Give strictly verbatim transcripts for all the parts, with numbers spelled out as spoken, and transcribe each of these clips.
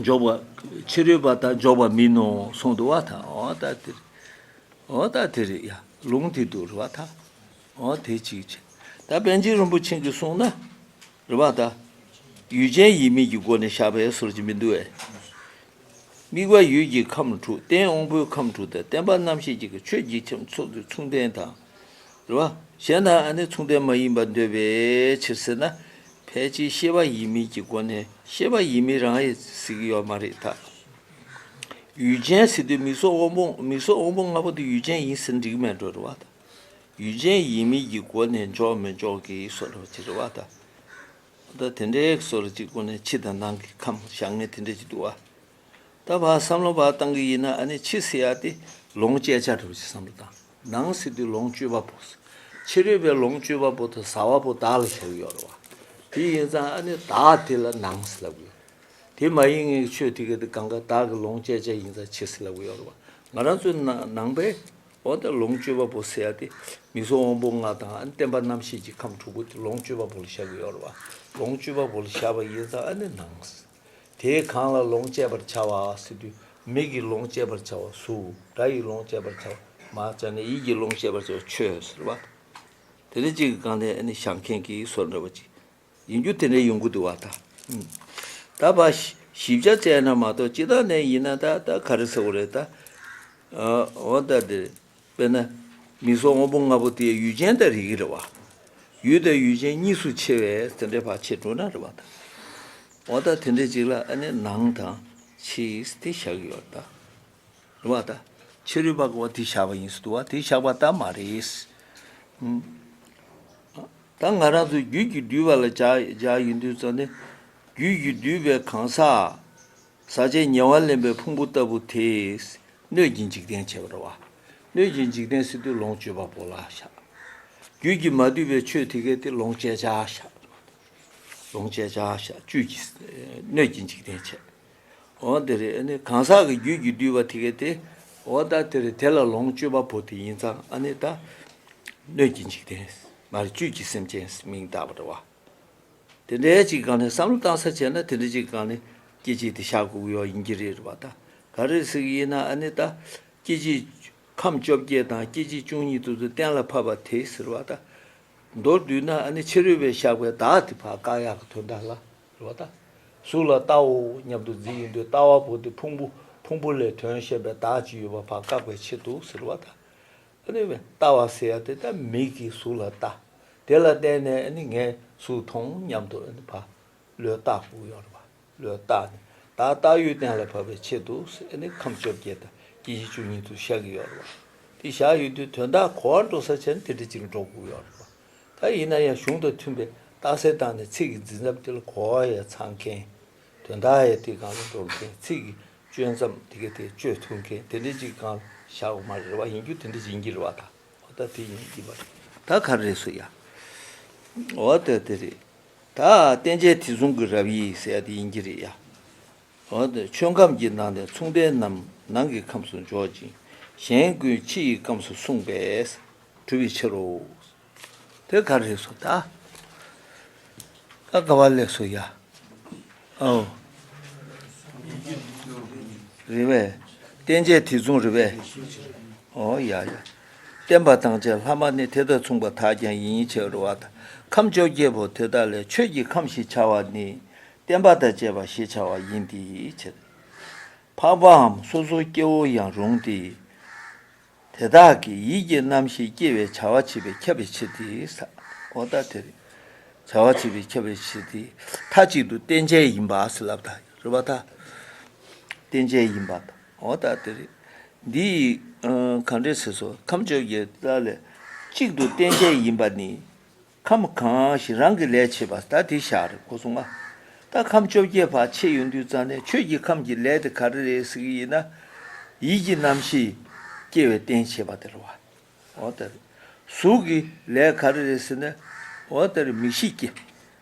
འཇོག་པ། ཕྱི་རོལ་པ་དང་འཇོག་པ་མིན་ནོ་གསུངས་འདུག་བ་དང་། འོ་ད་དེ་རེད། འོ་ད་དེ་རེད་ཡ། ལུང་དེ་འདུག་རེད་བ་ད། འོ་དེ་གཅིག་བྱས། ད་པཎ་ཆེན་རིན་པོ་ཆེ་གིས་གསུངས་ན། རེད་བ་ད། ཡུལ་ཅན་ཡིན་མིན་གྱི་སྒོ་ནས་བཞག་པའི་སྲོལ་ཅིག་མི་འདུག་བས། དམིགས་པ་ཡུལ་གྱི་ཁམས་དྲུག་རྟེན་དབང་པོའི་ཁམས་དྲུག་དང་བརྟེན་པ་རྣམ་ཤེས་ཀྱི་ཆོས་ཀྱི་ཁྱིམ་ཚོགས་ཀྱི་མཚུངས་ལྡན་དང་། རེད་བ། གཞན་དང་ཨ་ནི་མཚུངས་ལྡན་མ་ཡིན་པར་འདོད་པའི་ཕྱིར་ཟེར་ན། ཕལ་ཆེར་ཤེས་པ་ཡིན་མིན་གྱི་སྒོ་ནས་ཤེས་པ་ཡིན་མིན་རང་ཡིན་ཟེར་གྱི་ཡོད་མ་རེད་ད། ཡུལ་ཅན་ཟེར་དུས་མིག་སོགས་དབང་པོ་མིག་སོགས་དབང་པོ་ལྔ་པོ་དེ་ཡུལ་ཅན་ཡིན་ཟེར་འགྲིག་མེད་འགྲོ་རེད་བ་ད། ཡུལ་ཅན་ཡིན་མིན་གྱི་སྒོ་ནས་འཇོག་མི་འཇོག་གི་སོ་རེད་བ་ཅི་རེད་བ་ད། ད་དེ་འདྲའི་སོ་རེད་ཅིག་སྒོ་ནས་ཕྱི་དང་ནང་གི་ཁམས་བཞག་མཁན་དེ་འདྲ་ཅིག་འདུག་བ། ད་ཕར་བསམ་བློ་ཕར་བཏང་གི་ཡིན་ན་ཨ་ནི་ཕྱི་ཟེར་ཡ་དེ་ལོངས་སྤྱད་བྱ་འདྲ་བོ་ཞིག་བསམ་བློ་བཏང་། ནང་ཟེར་དུས་ལོངས་སྤྱོད་པ་པོ། ཕྱི་རོལ་པའི་ལོངས་སྤྱོད་པ་པོ་དང་བཟའ་བ་པོ་བདག་ལ་བཞག་གི་ཡོད་རེད་བ། དེ་ཡིན་ཙང་ཨ་ནི་བདག་དེ་ལ་ནང་ཟེར་ལབ་གི་ཡོད། དེ་མ་ཡིན་ངེས་ཆོས་དེ་ག་དེ་གང་ག་བདག་གི་ལོངས་སྤྱད་བྱ་ཡིན་ཙང་ཕྱི་ཟེར་ལབ་གི་ཡོད་རེད་བ། ང་རང་ཚོའི་ནང་ནང་པའི་འོ་ད་ལོངས་སྤྱོད་པ་པོ་ཟེར་ཡ་དེ་མིག་སོགས་དབང་པོ་ལྔ་དང་ཨ་ནི་བརྟེན་པ་རྣམ་ཤེས་ཀྱི་ཁམས་དྲུག་པོ་དེ་ལོངས་སྤྱོད་པ་པོ་ལ་བཞག་གི་ཡོད་རེད་བ། ལོངས་སྤྱོད་པ་པོ་ལ་བཞག་པ་ཡིན་ཙང་ཨ་ནི་ནང་ཟེར། དེས་གང་ལ་ལོངས་སྤྱད་པར་བྱ་བ་ཟེར་དུས་མིག་གིས་ལོངས་སྤྱད་པར་བྱ་བ་གཟུགས། སྒྲ་ཡིས་ལོངས་སྤྱད་པར་བྱ་བ་མ་བྱ་ནས་ཡིད་ཀྱིས་ལོངས་སྤྱད་པར་བྱ་བ་ཆོས་ཟེར་བ། དེ་འདྲ་གཅིག་གི་སྒང་ནས་ཨ་ནི་བཞག་མཁན་གྱི་སྲོལ་འདྲ་བ་ཅིག་ཡིན་རྒྱུ་དེ་འདྲ་ཡོང་གི་འདུག་བ་ད། ད་ཕར་ཞིབ་ཆ་བྱས་ན་མ་གཏོགས་སྤྱི་བཏང་ནས་ཡིན་ན་ད་ད་ག་རེ་ཟེར་དགོས་རེད་ད། འོ་ད་དེ། དཔེར་ན། མིག་སོགས་དབང་པོ་ལྔ་པོ་དེ་ཡུལ་ཅན་དང་རིགས་ཀྱི་རེད་བ། ཡུལ་དང་ཡུལ་ཅན་གཉིས་སུ་ཕྱེ་བས་དེ་འདྲའི་བར་ཕྱེ་འགྲོ་ན་རེད་བ་ད། འོ་ད་དེ་འདྲའི་ཅིག་ལ་ཨ་ནི་ནང་དང་ཕྱི་དེ་བཞག་གི་ཡོད་ད། རེད་བ་ད། ཕྱི་རོལ་པ་གོ་བ་དེ་བཞག་པ་ཡིན་ཟེར་འདུག་བ་དེ་བཞག་པ་ད་མ་རེད། ད་ང་རང་ཚོ་རྒྱུད་ཀྱིས་བསྡུས་པ་ལ་སྦྱར་སྦྱར་ཡོང་དུས་ཙམ་ནས། རྒྱུད་ཀྱིས་བསྡུས་པའི་གང་ཟག་ཟག་བཅས་ཉེ་བར་ལེན་པའི་ཕུང་པོ་ལྟ་བུ་དེས་སྣོད་ཀྱི་འཇིག་རྟེན་བྱེད་པ་རེད་བ། སྣོད་ཀྱི་འཇིག་རྟེན་ཟེར་དུས་ལོངས་སྤྱོད་པ་པོ་ལ་བཞག་རྒྱུད་ཀྱིས་མ་བསྡུས་པའི་ཆོས་དེ་གས་དེ་ལོངས་སྤྱད་བྱ་བཞག་ལོངས་སྤྱད་བྱ་བཞག་བཅུད་ཀྱི་སྣོད་ཀྱི་འཇིག་རྟེན་བྱེད། འོ་དེ་རེད། ཨ་ནི་གང་ཟག་གི་རྒྱུད་ཀྱིས་བསྡུས་པ་དེ་གས་དེ། འོ་ད་དེ་རེད། དེ་ལ་ལོངས་སྤྱོད་པ་པོ་དེ་ཡིན་ཙང་ཨ་ནི་ད། སྣོད་ཀྱི་འཇིག་རྟེན། མ་རེད། བཅུད་ཀྱི་སེམས་ཅན་མིང་བཏགས་པ་རེད་བ། དེ་འདྲའི་ཅིག་སྒང་ནས་བསམ་བློ་བཏང་ས་བྱས་ན་དེ་འདྲའི་ཅིག་སྒང་ནས་སྐྱེ་མཆེད་དེ་བཞག་དགོས་ཀྱི་ཡོད་ཡིན་གྱི་རེད་རེད་བ་ད། ག་རེ་ཟེར་གྱི་ཡིན་ན་ཨ་ནི་ད། སྐྱེ་མཆེད། ཁམས་བཅོ་བརྒྱད་དང་སྐྱེ་མཆེད་བཅུ་གཉིས་དེ་ཚོ་གཏན་ལ་ཕབ་པ་དེ་ཟེར་བ་ད། མདོར་བསྡུས་ན་ཨ་ནི་ཕྱི་རོལ་པས་བཞག་པའི་བདག་དེ་ཕར་བཀག་ཡག་གི་དོན་དག་ལ་རེད་བ་ད། གཟུགས་ལ་ལྟའོ་སྙམ་དུ་འཛིན་ཡོང་དུས་ལྟ་བ་པོ་དེ་ཕུང་པོ་ཕུང་པོ་ལས་དོན་ཤེས་པའི་བདག་ཅིག་ཡོད་པ་ཕར་བཀག་པའི་ཆེད་དུ་ཟེར་བ་ད། ཨ་ནི་ལྟ་བ་ཟེར་ཡ་དེ་ད་མིག་གིས་གཟུགས་ལ་ལྟ། དེ་ལ་བརྟེན་ནས་ཨ་ནི་ངས་གཟུགས་མཐོང་སྙམ་དུ་ཨ་ནི་ཕར་བློས་བཏགས་དགོས་ཡོད་རེད་བ། བློས་བཏགས་ནས་བདག་བཏགས་ཡུལ་གཏན་ལ་ཕབ་པའི་ཆེད་དུ་ཨ་ནི་ཁམས་བཅོ་བརྒྱད་དང་སྐྱེ་མཆེད་བཅུ་གཉིས་དུ་བཞག་གི་ཡོད་རེད་བ། དེ་བཞག་ཡོད་དུས་དོན་དག་གོ་བ་འགྲོ་ས་བྱས་ན་དེ་འདྲ་ཅིག་འགྲོ་དགོས་ཡོད་རེད་བ། ད་ཡིན་ན་ཡང་གཞུང་དང་མཐུན་པའི་རྟགས་གསལ་བཏང་ནས་ཚིག་གི་འཛིན་རྣམ་དེ་ལ་གོ་བ་ཡང་ཚང་མཁན། དོན་དག་ཡང་དེ་སྒང་ལ་འགྲོ་མཁན། ཚིག་གི་གཅོད་མཚམས་དེ་ག་དེ་གཅོད་ཐུབ་མཁན་དེ་འདྲ་ཅིག་སྒང་ལ་བཞག་པ་མ་རེད་བ། ཡིན་རྒྱུ་དེ་འདྲ་ཡིན་གྱི་རེད་བ་ད། འོ་ད་དེ་ཡིན་གྱི་མ་རེད། ད་ག་རེ་རེད་ཟེར་ཡ། འོ་ད་དེ་རེད། ད་རྟེན་བྱེད་དེ་མཚུངས་ཀྱི་རབ་དབྱེ་ཟེར་ཡ་དེ་ཡིན་གྱི་རེད་ཡ། འོ་ད་ཆོས་ཁམས་ཀྱི་ནང་ནས་མཚུངས་ལྡན་རྣམས་ནང་གི་ཁམས་སུ་འཇོག་ཅིང་གཞན་ཀུན་ཕྱི་ཡི་ཁམས་སུ་གསུངས་པས་གྲུབ་པའི་ཕྱིར་རོ། དེ་ག་རེ་རེད་ཟེར་ད། ད་ག་བ་ལེགས་སོ་ཡ། ཨོ། རེད་པས། རྟེན་བྱེད་དེ་མཚུངས་རེད་པས། ཨོ་ཡ་ཡ། བརྟེན་པ་དང་བཅས་ལྷག་མ་ནི་དེ་དང་མཚུངས་པ་དག་ཀྱང་ཡིན་ཕྱིར་རོ། བ་དང་ཁམས་བཅོ་བརྒྱད་པོ་དེ་དག་ལས་ཆོས་ཀྱི་ཁམས་ཞེས་བྱ་བ་ནི་བརྟེན་པ་དང་བཅས་པ་ཞེས་བྱ་བ་ཡིན་ཏེ་ཕྱིར། འཕགས་པའམ་སོ་སོ་སྐྱེ་བོ་ཡང་རུང་སྟེ། དེ་དག་གིས་ཡིད་ཀྱི་རྣམ་ཤེས་སྐྱེ་བའི་བྱ་བ་བྱེད་པས་ཁྱབ་པའི་ཕྱིར་ཏེ། འོ་ད་དེ་རེད། བྱ་བ་བྱེད་པས་ཁྱབ་པའི་ཕྱིར་ཏེ། མཐའ་གཅིག་ཏུ་རྟེན་བྱེད་ཡིན་པ་ཟེར་ལབ་ད་རེད་བ་ད། རྟེན་བྱེད་ཡིན་པ་ད། འོ་ད་དེ་རེད། འདི་ཡིས་གང་འདྲས་ཟེར་སོ། ཁམས་བཅོ་བརྒྱད་དག་ལས་གཅིག་ཏུ་རྟེན་བྱེད་ཡིན་པ་ནི། ཁམས་གང་ཞིག་རང་གི་ལས་བྱེད་པ་ད་དེ་བཞག་རེད་གོ་སོང་ང་། ད་ཁམས་བཅོ་བརྒྱད་ཕར་ཕྱེ་ཡོང་དུས་ཙང་ནས་ཆོས་ཀྱི་ཁམས་ཀྱི་ལས་དེ་ག་རེ་རེད་ཟེར་གྱི་ཡིན་ན། ཡིད་ཀྱི་རྣམ་ཤེས་སྐྱེ་བའི་རྟེན་བྱེད་པ་དེ་རེད་བ། འོ་ད་རེད། གཟུགས་ཀྱི་ལས་ག་རེ་རེད་ཟེར་ན། འོ་ད་རེད་མིག་ཤེས་སྐྱེ།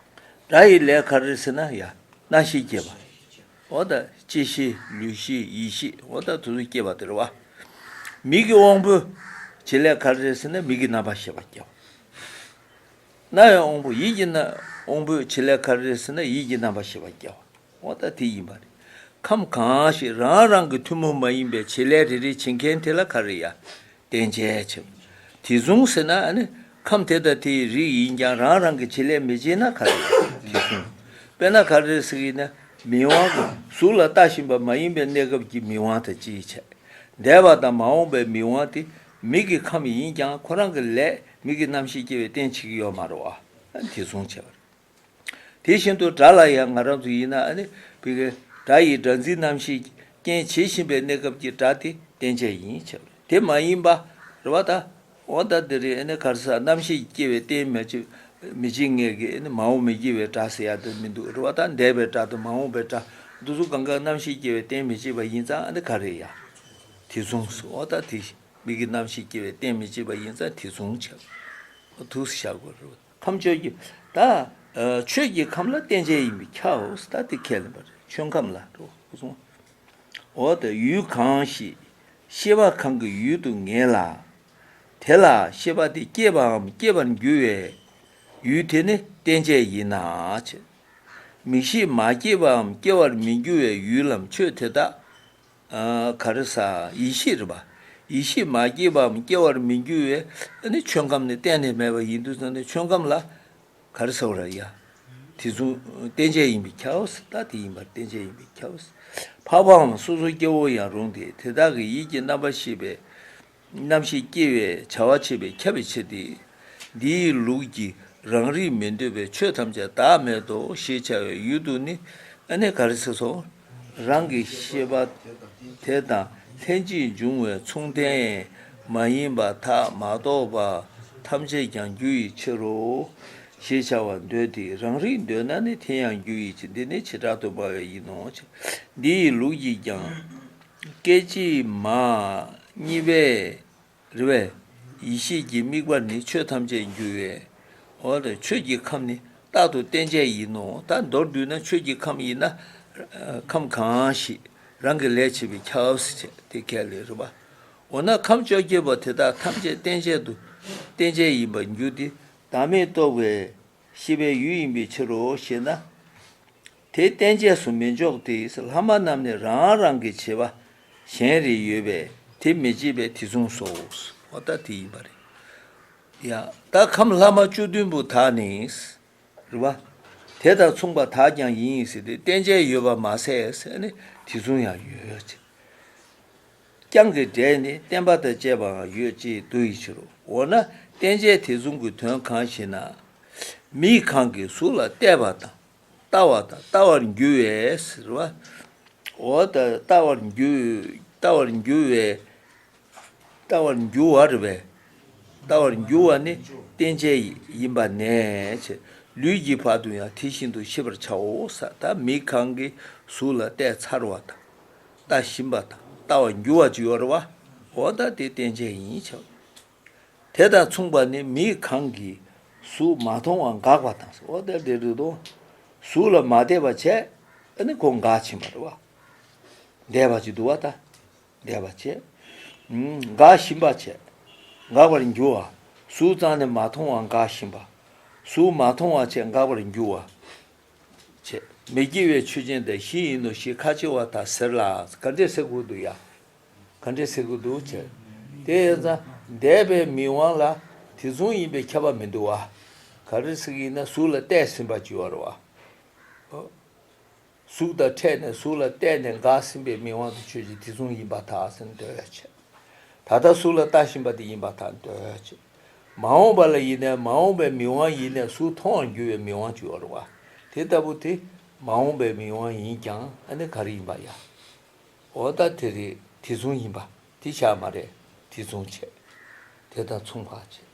སྒྲ་ཡི་ལས་ག་རེ་རེད་ཟེར་ན་ཡ་རྣ་ཤེས་སྐྱེ་བ། འོ་ད་ལྕེ་ཤེས་ལུས་ཤེས་ཡིད་ཤེས་འོ་ད་དེ་ཚོ་སྐྱེ་བ་དེ་རེད་བ། མིག་གི་དབང་པོའི་བྱེད་ལས་ག་རེ་རེད་ཟེར་ན་མིག་གི་རྣམ་པར་ཤེས་པ་སྐྱེ་བ། རྣ་བའི་དབང་པོ་ཡིད་ཀྱི་རྣ་དབང་པོའི་བྱེད་ལས་ག་རེ་རེད་ཟེར་ན་ཡིད་ཀྱི་རྣམ་པར་ཤེས་པ་སྐྱེ་བ། འོ་ད་དེ་ཡིན་པ་རེད། ཁམས་གང་ཞིག་རང་རང་གི་ཐུན་མོང་མ་ཡིན་པའི་བྱེད་ལས་རེ་རེ་བྱེད་མཁན་དེ་ལ་ག་རེ་ཡ། རྟེན་བཅས་བྱེད། དེ་མཚུངས་ཟེར་ན་ཨ་ནི་ཁམས་དེ་དང་དེའི་རིགས་ཡིན་ཀྱང་རང་རང་གི་བྱེད་ལས་མི་བྱེད་ན་ག་རེ་ཡ། དེ་མཚུངས། དཔེར་ན་ག་རེ་ཟེར་གྱི་ཡིན་ན་མིག་དབང་གི་གཟུགས་ལ་ལྟ་བཞིན་པ་མ་ཡིན་པའི་གནས་སྐབས་ཀྱི་མིག་དབང་དང་གཅིག་བྱས། འདས་པ་དང་མ་འོངས་པའི་མིག་དབང་དེ་མིག་གི་ཁམས་ཡིན་ཀྱང་ཁོ་རང་གི་ལས་མིག་གི་རྣམ་ཤེས་སྐྱེ་བའི་རྟེན་བྱེད་ཀྱི་ཡོད་མ་རེད་བ། དེ་མཚུངས་བྱས་པ་རེད། དེ་བཞིན་དུ་སྒྲ་ལ་ཡང་ང་རང་ཚོ་ཡིན་ན་ཨ་ནི་བི་གའི་སྒྲ་ཡི་སྒྲ་འཛིན་རྣམ་ཤེས་རྐྱེན་བྱེད་བཞིན་པའི་གནས་སྐབས་ཀྱི་སྒྲ་དེ་རྟེན་བཅས་ཡིན་བྱས་པ་རེད། དེ་མ་ཡིན་པ་རེད་བ་ད། འོ་ད་དེ་རེད་ཨ་ནི་ག་རེ་ཟེར་རྣམ་ཤེས་སྐྱེ་བའི་རྟེན་མི་བྱེད་མི་བྱེད་ངེས་ཀྱི་ཨ་ནི་མ་འོངས་མི་སྐྱེ་བའི་སྒྲ་ཟེར་ཡ་དེ་མི་འདུག་རེད་བ་ད། འདས་པའི་སྒྲ་དང་མ་འོངས་པའི་སྒྲ་འདི་ཚོ་གང་ག་རྣམ་ཤེས་སྐྱེ་བའི་རྟེན་མི་བྱེད་པ་ཡིན་ཙང་ཨ་ནི་ག་རེ་ཡ། དེ་མཚུངས་སོ། འོ་ད་དེ་མིག་གི་རྣམ་ཤེས་སྐྱེ་བའི་རྟེན་མི་བྱེད་པ་ཡིན་ཙང་དེ་མཚུངས་བྱས། འོ་དུ་བཞག་དགོས་རེད། ཁམས་ཆོས་ཀྱི་ད་ཨ་ཆོས་ཀྱི་ཁམས་ལ་རྟེན་བཅས་ཡིན་པས་ཁྱབ། ད་དེ་ཁས་ལེན་པ་རེད། ཆོས་ཁམས་ལ་འགྲོ་གསུངས། འོ་ད་ཡུལ་གང་ཞིག་ཤེས་པ་གང་གི་ཡུལ་དུ་ངེས་ལ། དེ་ལ་ཤེས་པ་དེ་སྐྱེས་པའམ་སྐྱེ་བར་འགྱུར་བའི་ཡུལ་དེ་ནི་རྟེན་བཅས་ཡིན་ན་བྱེད། མིག་ཤེས་མ་སྐྱེས་པའམ་སྐྱེ་བར་མི་འགྱུར་བའི་ཡུལ་ལམ་ཆོས་དེ་དག་ཨ་ག་རེ་ཟ། ཡིད་ཤེས་རེད་པ། ཡིད་ཤེས་མ་སྐྱེས་པའམ་སྐྱེ་བར་མི་འགྱུར་བའི་ཨ་ནི་ཆོས་ཁམས་ནི་གཏན་ནས་མེད་པ་ཡིན་དུས་ཙང་ནས་ཆོས་ཁམས་ལ་ག་རེ་ཟེར་བ་རེད་ཡ། དེ་ཚོ་རྟེན་བཅས་ཡིན་པས་ཁྱབ། ད་དེ་ཡིན་པར་རྟེན་བཅས་ཡིན་པས་ཁྱབ། འཕགས་པའམ་སོ་སོ་སྐྱེ་བོ་ཡང་རུང་སྟེ་དེ་དག་གི་ཡིད་ཀྱི་རྣམ་པར་ཤེས་པའི་རྣམ་ཤེས་སྐྱེ་བའི་བྱ་བ་བྱེད་པས་ཁྱབ་པའི་ཕྱིར་ཏེ། འདིའི་ལུགས་ཀྱི་རང་རིག་མི་འདོད་པའི་ཆོས་ཐམས་ཅད་བདག་མེད་དོ་ཞེས་བྱ་བའི་ཡུལ་དུ་ནི་ཨ་ནི་ག་རེ་ཟེར་སོང་། རང་གི་ཤེས་པ་དེ་དང་ལྷན་ཅིག་འབྱུང་བའི་མཚུངས་ལྡན་མ་ཡིན་པ་དག་མ་རྟོགས་པ་ཐམས་ཅད་ཀྱང་རྒྱུ་ཡི་ཕྱིར་རོ། ཞེས་བྱ་བ་འདོད་དེ་རང་རིག་འདོད་ན་ནི་དེ་ཡང་རྒྱུ་ཡི་ཕྱིར། འདི་ནི་བྱེ་བྲག་ཏུ་སྨྲ་བའི་ཡིན་ནོ། འདི་ཡི་ལུགས་ཀྱིས་ཀྱང་། སྐད་ཅིག་མ་གཉིས་པའི་རེ་བའི་ཡེ་ཤེས་ཀྱི་དམིགས་པ་ནི་ཆོས་ཐམས་ཅད་འགྱུར་བའི། འོ་ན་ཆོས་ཀྱི་ཁམས་ནི་རྟག་ཏུ་རྟེན་བཅས་ཡིན་ནོ། ད་མདོར་བསྡུས་ན་ཆོས་ཀྱི་ཁམས་ཡིན་ན་ཁམས་གང་ཞིག་རང་གི་ལས་བྱེད་པས་ཁྱབ་ཟེར་བྱས་དེ་ཁས་ལེན་རེད་པ། འོ་ན་ཁམས་བཅོ་བརྒྱད་པོ་དེ་དག་ཐམས་ཅད་རྟེན་བཅས་དུ་རྟེན་བཅས་ཡིན་པར་འགྱུར་ཏེ་བདག་མེད་རྟོགས་པའི་ཤེས་པའི་ཡུལ་ཡིན་པའི་ཕྱིར་རོ་ཞེ་ན། དེ་རྟེན་བཅས་སུ་མི་འཇོག་སྟེ། ལྷག་མ་རྣམས་ནི་རང་རང་གི་བྱེད་པ་གཞན་རེ་ཡོད་པས་དེ་མི་བྱེད་པས་དེ་མཚུངས་སོ། འོ་ད་དེ་ཡིན་པ་རེད། ཡ། ད་ཁམས་ལྷག་མ་བཅུ་བདུན་པོ་དག་ནི། རེད་པ། དེ་དང་མཚུངས་པ་དག་ཀྱང་ཡིན་ཟེར་ཏེ་རྟེན་བཅས་ཡོད་པ་མ་ཟད་ཟེར་ནས་དེ་མཚུངས་ཡང་ཡོད་ཅེས། རྐྱང་གི་སྒྲས་ནི་བརྟེན་པ་དང་བཅས་པའང་ཡོད་ཅེས་འདུ་ཡི་ཕྱིར་རོ། འོ་ན་རྟེན་བཅས་དེ་མཚུངས་ཀྱི་དོན་གང་ཞེ་ན། མིག་གང་གིས་གཟུགས་ལ་བལྟས་པ་དང་ལྟ་བ་དང་ལྟ་བར་འགྱུར་བས་ཟེར་བ། འོ་ད་ལྟ་བར་འགྱུར་ལྟ་བར་འགྱུར་བས། ལྟ་བར་འགྱུར་བ་རེད་པས། ལྟ་བར་འགྱུར་བ་ནི་རྟེན་བཅས་ཡིན་པ་ནས་ལུས་ཀྱི་བར་དུ་ཡང་དེ་བཞིན་དུ་ཤེས་པར་བྱའོ་ཟེར། ད་མིག་གང་གིས་གཟུགས་ལ་བལྟས་ཚར་བ་དང་ལྟ་བཞིན་པ་དང་ལྟ་བར་འགྱུར་བ་ཅིག་ཡོད་རེད་པ། འོ་ད་དེ་རྟེན་བཅས་ཡིན་ཆོག་དེ་དང་མཚུངས་པ་ནི་མིག་གང་གིས་གཟུགས་མ་མཐོང་བ་འགགས་པ་དང་། འོ་དེ་འདྲ་རེད་དོ། གཟུགས་ལ་མ་བལྟས་པ་བྱས་ཨ་ནི་ཁོ་འགག་ཕྱིན་པ་རེད་པ། འདས་པ་ཅིག་འདུག་པ་ད། འདས་པ་བྱས། འགག་བཞིན་པ་བྱས། འགག་པར་འགྱུར་བ། གཟུགས་རྩ་ནས་མ་མཐོང་བ་འགག་བཞིན་པ། གཟུགས་མ་མཐོང་བ་བྱས་འགག་པར་འགྱུར་བ། བྱས། མི་སྐྱེ་བའི་ཆོས་ཅན་དེ་བཞི་ཡིན་ནོ་ཞེས་ཁ་ཕྱེ་བ་དག་ཟེར་ལ། ག་འདྲས་ཟེར་དགོས་འདུག་ཡ། ག་འདྲས་ཟེར་དགོས་འདུག་བྱས། དེ་ཡིན་ཙང་འདས་པའི་མིག་དབང་ལ་དེ་མཚུངས་ཡིན་པས་ཁྱབ་པ་མི་འདུག་བ། ག་རེ་ཟེར་གྱི་ཡིན་ན་གཟུགས་ལ་བལྟས་ཟིན་པ་ཅིག་ཡོད་རེད་བ། གཟུགས་དང་འཕྲད་ནས་གཟུགས་ལ་བལྟས་ནས་འགག་ཟིན་པའི་མིག་དབང་དེ་ཆོས་ཅན་དེ་མཚུངས་ཡིན་པར་ཐལ་ཟེར་ནས་འདོད་བྱེད། ད་ལྟ་གཟུགས་ལ་ལྟ་བཞིན་པ་དེ་ཡིན་པར་ཐལ་འདོད་བྱེད། མ་འོངས་པ་ལ་ཡིན་ནས་མ་འོངས་པའི་མིག་དབང་ཡིན་ནས་གཟུགས་མཐོང་བར་འགྱུར་བའི་མིག་དབང་ཅིག་ཡོད་རེད་བ། དེ་ལྟ་བུ་དེ་མ་འོངས་པའི་མིག་དབང་ཡིན་ཀྱང་ཨ་ནི་ག་རེ་ཡིན་པ་ཡ། འོ་ད་དེ་རེད་དེ་མཚུངས་ཡིན་པ་དེ་བྱ་མ་རེད་དེ་མཚུངས་བྱེད། དེ་དང་མཚུངས་པ་བྱེད།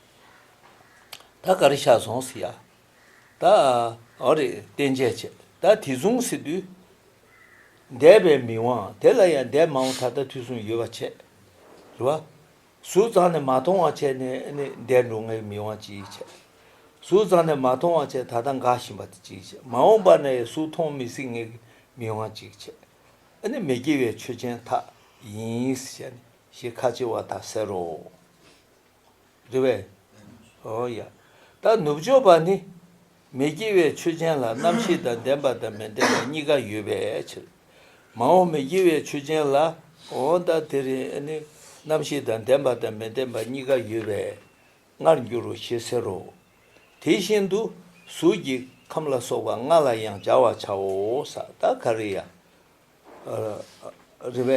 ད་ག་རེ་བྱ་སོང་ཟེར་ཡ། ད་འོ་རེད་རྟེན་བཅས་བྱས། ད་དེ་མཚུངས་ཟེར་དུས། འདས་པའི་མིག་དབང་དེ་ལ་ཡང་འདས་མ་འོངས་ད་ལྟ་དུས་གསུམ་ཡོད་པ་བྱས། རེད་བ། གཟུགས་རྩ་ནས་མ་མཐོང་བ་བྱས་ནས་ནི་འདས་འགྲོ་ངེས་མིག་དབང་གཅིག་བྱས། གཟུགས་རྩ་ནས་མ་མཐོང་བ་བྱས་ད་ལྟ་འགག་བཞིན་པ་དེ་གཅིག་བྱས། མ་འོངས་པ་ན་ཡང་གཟུགས་མཐོང་མི་སྲིད་ངེས་མིག་དབང་གཅིག་བྱས། ཨ་ནི་མི་སྐྱེ་བའི་ཆོས་ཅན་དག་ཡིན་ཞེས་ནི་ཞེས་ཁ་ཕྱེ་བ་དག་ཟེར་རོ། རེད་བས། འོ་ཡ། ད་ནུབ་ཕྱོགས་པ་ནི། མི་སྐྱེ་བའི་ཆོས་ཅན་ལ་རྣམ་ཤེས་དང་ལྡན་པ་དང་མི་ལྡན་པ་གཉིས་ཀ་ཡོད་པའི་ཕྱིར། མ་འོངས་མི་སྐྱེ་བའི་ཆོས་ཅན་ལ། འོ་ད་དེ་རིང་ནི་རྣམ་ཤེས་དང་ལྡན་པ་དང་མི་ལྡན་པ་གཉིས་ཀ་ཡོད་པས་སྔར་འགྱུར་རོ་ཞེས་ཟེར་རོ། དེ་བཞིན་དུ་གཟུགས་ཀྱི་ཁམས་ལ་སོགས་པ་ལྔ་ལ་ཡང་སྦྱར་བར་བྱའོ། ས་ད་ག་རེ་ཡ། རེད་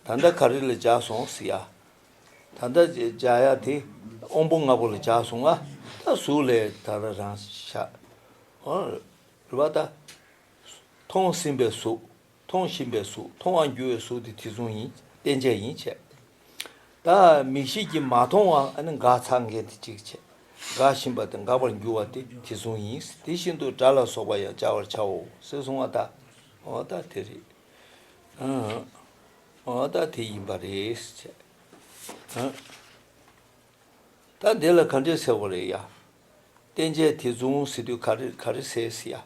པས། ད་ལྟ་ག་རེ་ལ་སྦྱར་སོང་ཟེར་ཡ། ད་ལྟ་སྦྱར་ཡ་དེ་དབང་པོ་ལྔ་པོ་ལ་སྦྱར་སོང་ང་། ད་གཟུགས་ལས་ད་ལྟ་རང་བཞག་འོ། རེད་པ་ད། མཐོང་ཟིན་པའི་གཟུགས། མཐོང་བཞིན་པའི་གཟུགས། མཐོང་བར་འགྱུར་བའི་གཟུགས་དེ་དེ་བཟུང་ཡིན། རྟེན་བཅས་ཡིན་བྱས། ད་མིག་ཤེས་ཀྱིས་མ་མཐོང་བ་ཨ་ནི་འགག་ཚར་མཁན་དེ་གཅིག་བྱས། འགག་བཞིན་པ་དེ་འགག་པར་འགྱུར་བ་དེ་དེ་བཟུང་ཡིན། དེ་བཞིན་དུ་སྒྲ་ལ་སོགས་པ་ཡང་སྦྱར་བར་བྱའོ་ཟེར་གསུངས་པ་ད། འོ་ད་དེ་རེད། ཨང་། འོ་ད་དེ་ཡིན་པ་རེད་བྱས། ཨང་། ད་འདི་ལ་ག་འདྲས་ཟེར་བ་རེད་ཡ། རྟེན་བཅས་དེ་བཟུང་ཟེར་དུས་ག་རེ་ག་རེ་ཟེར་ཟེར་ཡ།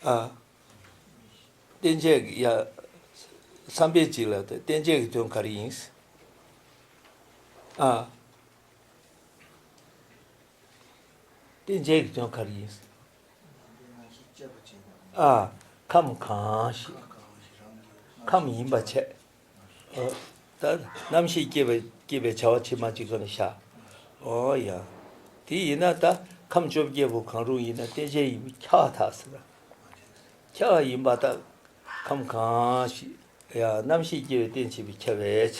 ཨ། རྟེན་བཅས་ཀྱི་ཡ། བསམ་པའི་གཅིག་ལ་དེ་རྟེན་བཅས་ཀྱི་དོན་ག་རེ་ཡིན། ཨ། རྟེན་བཅས་ཀྱི་དོན་ག་རེ་ཡིན། ཨ། ཁམས་གང་ཞིག་ཁམས་ཡིན་པ་བྱས། ཨོ། ད་རྣམ་ཤེས་སྐྱེ་བའི་སྐྱེ་བའི་བྱ་བ་ཕྱི་མ་གཅིག་ཙམ་ལ་བཞག་ཨོ་ཡ། དེ་ཡིན་ན་ད་ཁམས་བཅོ་བརྒྱད་པོ་གང་རུང་ཡིན་ན་རྟེན་བཅས་ཡིན་པས་ཁྱབ་པར་ཐལ་ཟེར། ཁྱབ་པ་ཡིན་པ་ད་ཁམས་གང་ཞིག་ཡ་རྣམ་ཤེས་སྐྱེ་བའི་རྟེན་བྱེད་པས་ཁྱབ་པའི་ཕྱིར།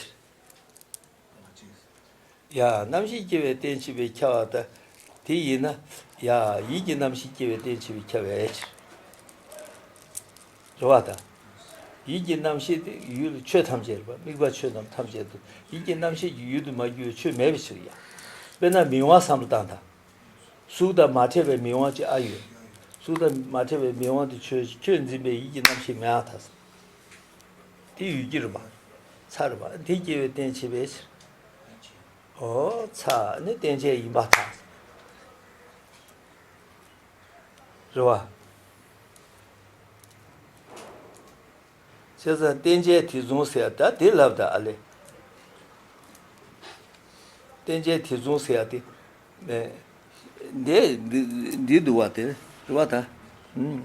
ཡ། རྣམ་ཤེས་སྐྱེ་བའི་རྟེན་བྱེད་པས་ཁྱབ་པ་ད། དེ་ཡིན་ན། ཡ། ཡིད་ཀྱི་རྣམ་ཤེས་སྐྱེ་བའི་རྟེན་བྱེད་པས་ཁྱབ་པའི་ཕྱིར། རེད་བ་ད། ཡིད་ཀྱི་རྣམ་ཤེས་དེ་ཡུལ་ཆོས་ཐམས་ཅད་རེད་པ། དམིགས་པ་ཆོས་རྣམས་ཐམས་ཅད་དུ་ཡིད་ཀྱི་རྣམ་ཤེས་ཀྱི་ཡུལ་དུ་མ་གྱུར་པའི་ཆོས་མེད་པའི་ཕྱིར་ཡ། དཔེར་ན་མིག་དབང་བསམ་བློ་བཏང་དང་། གཟུགས་དང་མ་ཕྲད་པའི་མིག་དབང་ཅིག་ཨ་ཡོད། གཟུགས་དང་མ་ཕྲད་པའི་མིག་དབང་དེ་ཆོས་ཆོས་འཛིན་པའི་ཡིད་ཀྱི་རྣམ་ཤེས་མེད་པར་ཐལ། དེ་ཡུལ་གྱི་རེད་པ། ཚ་རེད་པ། དེ་སྐྱེ་བའི་རྟེན་བྱེད་པའི་ཕྱིར། ཨོ། ཚ་ནི་རྟེན་བཅས་ཡིན་པར་ཐལ། རེད་པ། བྱས་ཙང་རྟེན་བཅས་དེ་བཟུང་ཟེར་ཡ་ད་དེ་ལབ་ད་ཨ་ལེ། རྟེན་བཅས་དེ་བཟུང་ཟེར་ཡ་དེ། འདི་འདི་འདི་འདུག་པ་དེ་རེད་པ་ད། ཨུམ།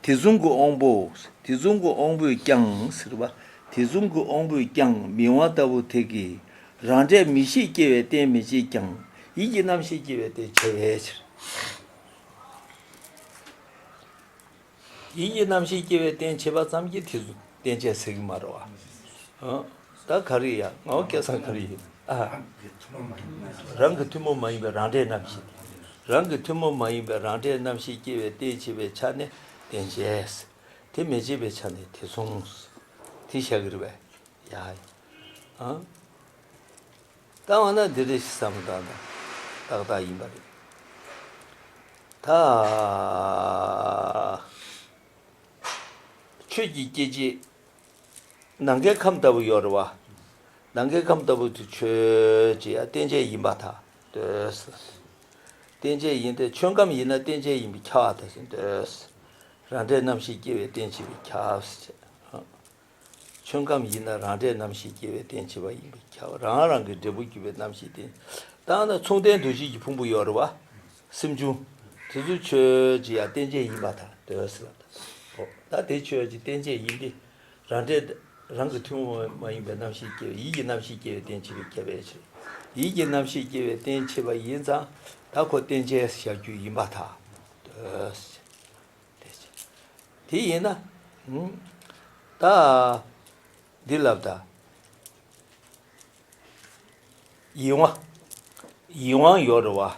དེ་བཟུང་གི་དབང་པོ། དེ་བཟུང་གི་དབང་པོས་ཀྱང་ཟེར་བ། དེ་བཟུང་གི་དབང་པོས་ཀྱང་མིག་དབང་ལྟ་བུ་དེ་གིས་རང་འབྲས་མིག་ཤེས་སྐྱེ་བའི་རྟེན་མི་བྱེད་ཀྱང་ཡིད་ཀྱི་རྣམ་ཤེས་སྐྱེ་བའི་རྟེན་བྱེད་པའི་ཕྱིར། ཡིད་ཀྱི་རྣམ་ཤེས་སྐྱེ་བའི་རྟེན་བྱེད་པ་ཙམ་གྱིས་དེ་ཚོ་རྟེན་བཅས་ཟེར་གྱི་མ་རེད་བ། ཨ། ད་ག་རེ་ཡ། ངའོ་སྐལ་བཟང་ག་རེ་ཡིན། ཨ། རང་གི་ཐུན་མོང་མ་ཡིན་པའི་རང་འབྲས་རྣམ་ཤེས། རང་གི་ཐུན་མོང་མ་ཡིན་པའི་རང་འབྲས་རྣམ་ཤེས་སྐྱེ་བའི་རྟེན་བྱེད་པའི་ཆ་ནས་རྟེན་བཅས། དེ་མི་བྱེད་པའི་ཆ་ནས་དེ་བཟུང་། དེ་བཞག་གི་རེད་པས། ཡ། ཨ། ད་འོ་ན་འདི་རེ་ཞིག་བསམ་བློ་བཏང་ན་ཏག་ཏག་ཡིན་པ་རེད། ད་ཆོས་ཀྱི་སྐྱེ་མཆེད་ནམ་མཁའི་ཁམས་ལྟ་བུ་ཡོད་རེད་བ། ནམ་མཁའི་ཁམས་ལྟ་བུ་དེ་ཆོས་ཅན་ཡང་རྟེན་བཅས་ཡིན་པར་ཐལ། འདོད། རྟེན་བཅས་ཡིན་ཏེ་ཆོས་ཁམས་ཡིན་ན་རྟེན་བཅས་ཡིན་པས་ཁྱབ་པར་ཐལ་ཞེས་འདོད། རང་འབྲས་རྣམ་ཤེས་སྐྱེ་བའི་རྟེན་བྱེད་པས་ཁྱབ་ཟེར་བྱས། ཆོས་ཁམས་ཡིན་ན་རང་འབྲས་རྣམ་ཤེས་སྐྱེ་བའི་རྟེན་བྱེད་པ་ཡིན་པས་ཁྱབ། རང་རང་གི་འབྲས་བུ་སྐྱེ་བའི་རྣམ་ཤེས་རྟེན། ད་ནི་མཚུངས་ལྡན་འདུ་བྱེད་ཀྱི་ཕུང་པོ་ཡོད་རེད་བ། སེམས་བྱུང་། དེ་ཚོ་ཆོས་ཅན་ཡང་རྟེན་བཅས་ཡིན་པར་ཐལ། འདོད་ཟེར་ལ། འོ། ད་དེ་ཆོས་ཅན་རྟེན་བཅས་ཡིན་ཏེ། རང་འབྲས། རང་གི་ཐུན་མོང་མ་ཡིན་པའི་རྣམ་ཤེས་སྐྱེ་བའི་ཡིད་ཀྱི་རྣམ་ཤེས་སྐྱེ་བའི་རྟེན་བྱེད་པས་ཁྱབ་པའི་ཕྱིར། ཡིད་ཀྱི་རྣམ་ཤེས་སྐྱེ་བའི་རྟེན་བྱེད་པ་ཡིན་ཙང་ད་ཁོ་རྟེན་བཅས་བཞག་རྒྱུ་ཡིན་པར་ཐལ། འདོད། དེ་ཡིན་ན། ཨུམ། ད། འདི་ལབ་ད། ཡིད་དབང་། ཡིད་དབང་ཡོད་རེད་བ།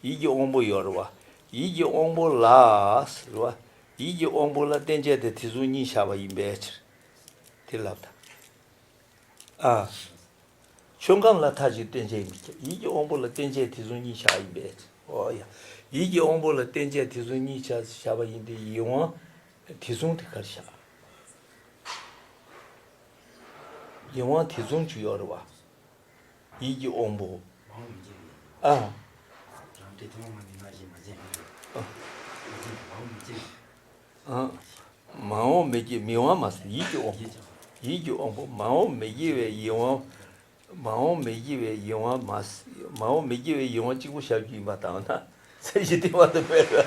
ཡིད་ཀྱི་དབང་པོ་ཡོད་རེད་བ། ཡིད་ཀྱི་དབང་པོ་ལ་ཟེར་བ། ཡིད་ཀྱི་དབང་པོ་ལ་རྟེན་བཅས་དེ་དེ་བཟུང་གཉིས་བཞག་པ་ཡིན་པའི་ཕྱིར། དེ་ལབ་ད། ཨ། ཆོས་ཁམས་ལ་མཐའ་གཅིག་རྟེན་བཅས་ཡིན་པའི་ཕྱིར། ཡིད་ཀྱི་དབང་པོ་ལ་རྟེན་བཅས་དེ་བཟུང་གཉིས་བཞག་ཡིན་པའི་ཕྱིར། འོ་ཡ། ཡིད་ཀྱི་དབང་པོ་ལ་རྟེན་བཅས་དེ་བཟུང་གཉིས་བཞག་བཞག་པ་ཡིན་ཏེ་ཡིད་དབང་། དེ་བཟུང་དེ་གར་བཞག་ཡིད་དབང་དེ་བཟུང་ཅིག་ཡོད་རེད་བ། ཡིད་ཀྱི་དབང་པོ། ཨ། ཨ། མ་འོངས་མི་སྐྱེ་མིག་དབང་མ་ཟད་ཡིད་ཀྱི་དབང་པོ། ཡིད་ཀྱི་དབང་པོ་མ་འོངས་མི་སྐྱེ་བའི་ཡིད་དབང་། མ་འོངས་མི་སྐྱེ་བའི་ཡིད་དབང་མ་ཟད། མ་འོངས་མི་སྐྱེ་བའི་ཡིད་དབང་གཅིག་པུ་བཞག་རྒྱུ་ཡིན་པ་དང་ན་ཚེ་གཞི་བདེ་བ་དང་འཕེལ་བ།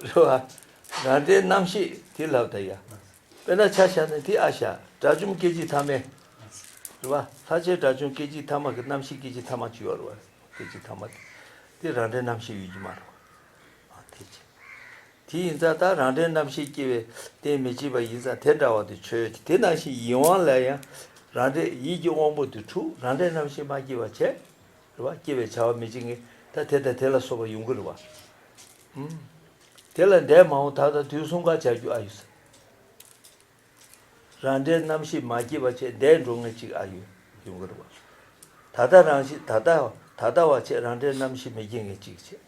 རེད་བ། རང་འབྲས་རྣམ་ཤེས་དེ་ལབ་ད་ཡ། དཔེར་ན་ཆ་བཞག་ན་དེ་ཨ་བཞག་དགྲ་བཅོམ་སྐད་ཅིག་ཐ་མའི། རེད་བ། ལྷ་ཆེན་དགྲ་བཅོམ་སྐད་ཅིག་ཐ་མ་གི་རྣམ་ཤེས་སྐད་ཅིག་ཐ་མ་ཅིག་ཡོད་རེད་བ། སྐད་ཅིག་ཐ་མ་དེ། དེ་རང་འབྲས་རྣམ་ཤེས་ཡོད་ཀྱི་མ་རེད་བ། ཨ་དེ་ཅི། དེ་ཡིན་ཙང་ད་རང་འབྲས་རྣམ་ཤེས་སྐྱེ་བའི་རྟེན་མི་བྱེད་པ་ཡིན་ཙང་དེ་འདྲ་བ་དེ་ཆོས་ཅན། དེ་ནང་བཞིན་ཡིད་དབང་ལ་ཡང་རང་འབྲས་ཡིད་ཀྱི་དབང་པོ་དེ་འཁྲུག་རང་འབྲས་རྣམ་ཤེས་མ་སྐྱེས་པ་བྱས། རེད་བ། སྐྱེ་བའི་བྱ་བ་མི་བྱེད་ངེས་ད་དེ་དང་དེ་ལ་སོགས་པ་ཡོང་གི་རེད་བ། ཨུམ། དེ་ལ་འདས་མ་འོངས་ད་ལྟ་དུས་གསུམ་ཀ་བྱ་རྒྱུ་ཨ་ཡོད་ཟེར། རང་འབྲས་རྣམ་ཤེས་མ་སྐྱེས་པ་བྱས་འདས་འགྲོ་ངེས་ཅིག་ཨ་ཡོད་ཡོང་གི་རེད་བ། ད་ལྟ་རང་བཞིན་ད་ལྟ་ད་ལྟ་བ་བྱས་རང་འབྲས་རྣམ་ཤེས་མི་སྐྱེ་ངེས་ཅིག་བྱས།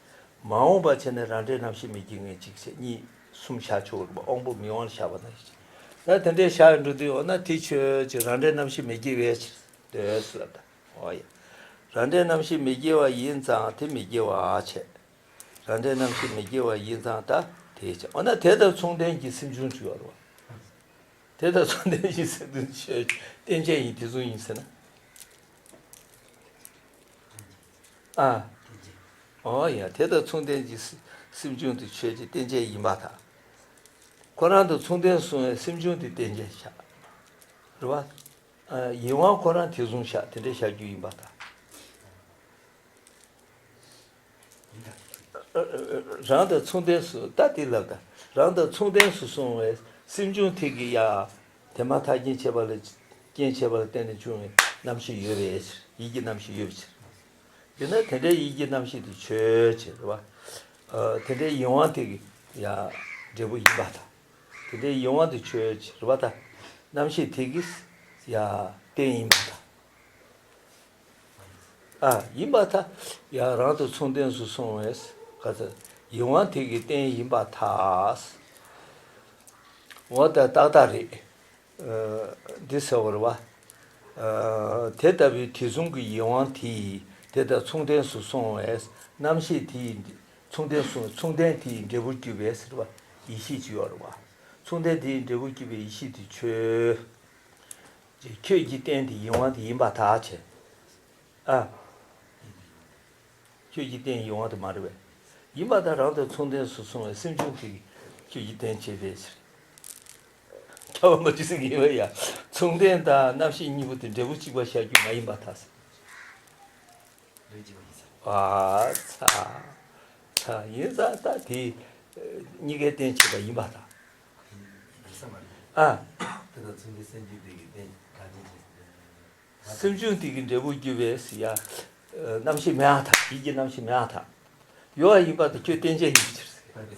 མ་འོངས་པ་བྱས་ནས་རང་འབྲས་རྣམ་ཤེས་མི་སྐྱེ་ངེས་ཅིག་བྱས་གཉིས་གསུམ་བཞག་ཆོག་གི་རེད་བ། དབང་པོ་མིག་དབང་ལ་བཞག་པ་ནང་བཞིན། ད་དེ་འདྲའི་བཞག་ཡོང་འགྲོ་དུས་འོ་ན་དེ་ཆོས་ཅན་རང་འབྲས་རྣམ་ཤེས་མི་སྐྱེ་བའི་ཕྱིར་འདོད་ཟེར་ལབ་ད། འོ་ཡ། རང་འབྲས་རྣམ་ཤེས་མི་སྐྱེ་བ་ཡིན་ཙང་དེ་མི་སྐྱེ་བ་བྱས། རང་འབྲས་རྣམ་ཤེས་མི་སྐྱེ་བ་ཡིན་ཙང་ད་དེའི་ཕྱིར། འོ་ན་དེ་དང་མཚུངས་ལྡན་གྱི་སེམས་བྱུང་ཅིག་ཡོད་རེད་བ། དེ་དང་མཚུངས་ལྡན་གྱི་སེམས་བྱུང་ཆོས་རྟེན་ཅན་ཡིན་དེ་བཟུང་ཡིན་ཟེར་ན། ཨ། འོ་ཡ། དེ་དང་མཚུངས་ལྡན་གྱི་སེམས་བྱུང་དེ་ཆོས་ཅན་རྟེན་ཅན་ཡིན་པར་ཐལ། ཁོ་རང་དང་མཚུངས་ལྡན་སོང་བའི་སེམས་བྱུང་དེ་རྟེན་ཅན་བཞག་རེད་བ། ཡིད་དབང་ཁོ་རང་དེ་བཟུང་བཞག་དེ་འདྲའི་བཞག་རྒྱུ་ཡིན་པར་ཐལ། རང་དང་མཚུངས་ལྡན་སུ་ད་དེ་ལབ་ད། རང་དང་མཚུངས་ལྡན་སུ་སོང་བའི་སེམས་བྱུང་དེ་གི་ཡ། དེ་མ་ཐག་རྐྱེན་བྱས་པ་ལ་རྐྱེན་བྱས་པ་ལ་བརྟེན་ནས་བྱུང་བའི་རྣམ་ཤེས་ཡོད་པའི་ཕྱིར་ཡིད་ཀྱི་རྣམ་ཤེས་ཡོད་པའི་ཕྱིར། ཡིན་ན་དེ་འདྲའི་ཡིད་ཀྱི་རྣམ་ཤེས་དེ་ཆོས་ཅན་རེད་བ། དེ་འདྲའི་ཡིད་དབང་དེ་གི་ཡ་འབྲས་བུ་ཡིན་པར་ཐལ། དེ་འདྲའི་ཡིད་དབང་དེ་ཆོས་ཅན་རེད་བ་ད། རྣམ་ཤེས་དེ་གི་ཡ་རྟེན་ཡིན་པར་ཐལ། ཨ། ཡིན་པར་ཐལ། ཡང་རང་དང་མཚུངས་ལྡན་སུ་སོང་བས་ག་ཚ། ཡིད་དབང་དེ་གི་རྟེན་ཡིན་པར་ཐལ། འོ་ད་ཏག་ཏག་རེད། འདི་ཟེར་བ་རེད་བ། དེ་ལྟ་བུའི་དེ་བཟུང་གི་ཡིད་དབང་དེ་དེ་དང་མཚུངས་ལྡན་སུ་སོང་བས་རྣམ་ཤེས་དེ་ཡི་མཚུངས་ལྡན་སུ་མཚུངས་ལྡན་དེ་ཡི་འབྲས་བུར་གྱུར་པའི་ཟེར་བ་ཡེ་ཤེས་ཅིག་ཡོད་རེད་བ། མཚུངས་ལྡན་དེ་ཡི་འབྲས་བུར་གྱུར་པའི་ཡེ་ཤེས་དེ་ཆོས། ཁྱོད་ཀྱི་རྟེན་དེ་ཡིད་དབང་དེ་ཡིན་པར་ཐལ་བྱས། ཨ། ཁྱོད་ཀྱི་རྟེན་ཡིད་དབང་དེ་མ་རེད་པས། ཡིན་པར་ཐལ། རང་དང་མཚུངས་ལྡན་སུ་སོང་བའི་སེམས་བྱུང་དེ་ཁྱོད་ཀྱི་རྟེན་བྱེད་པའི་ཕྱིར། ཁྱབ་པ་མ་བྱུང་ཟེར་གྱི་ཡོད་པས་ཡ། མཚུངས་ལྡན་དང་རྣམ་ཤེས་གཉིས་པོ་དེ་འབྲས་བུ་གཅིག་པ་བཞག་རྒྱུ་མ་ཡིན་པར་ཐལ་ཟེར། ཨ་ཚ། ཚ་ཡིན་ཙང་ད་དེ་གཉིས་ཀའི་རྟེན་བྱེད་པ་ཡིན་པར་ཐལ། ཨ། དེ་དང་མཚུངས་པའི་སེམས་བྱུང་དེ་གི་རྟེན་ག་ཅི་ཅི། སེམས་བྱུང་དེ་གི་འབྲས་བུར་གྱུར་པའི་ཡ། རྣམ་ཤེས་མེད་པར་ཐལ། ཡིད་ཀྱི་རྣམ་ཤེས་མེད་པར་ཐལ། ཡོད་པ་ཡིན་པར་ཐལ། ཁྱོད་རྟེན་ཅན་ཡིན་པའི་ཕྱིར།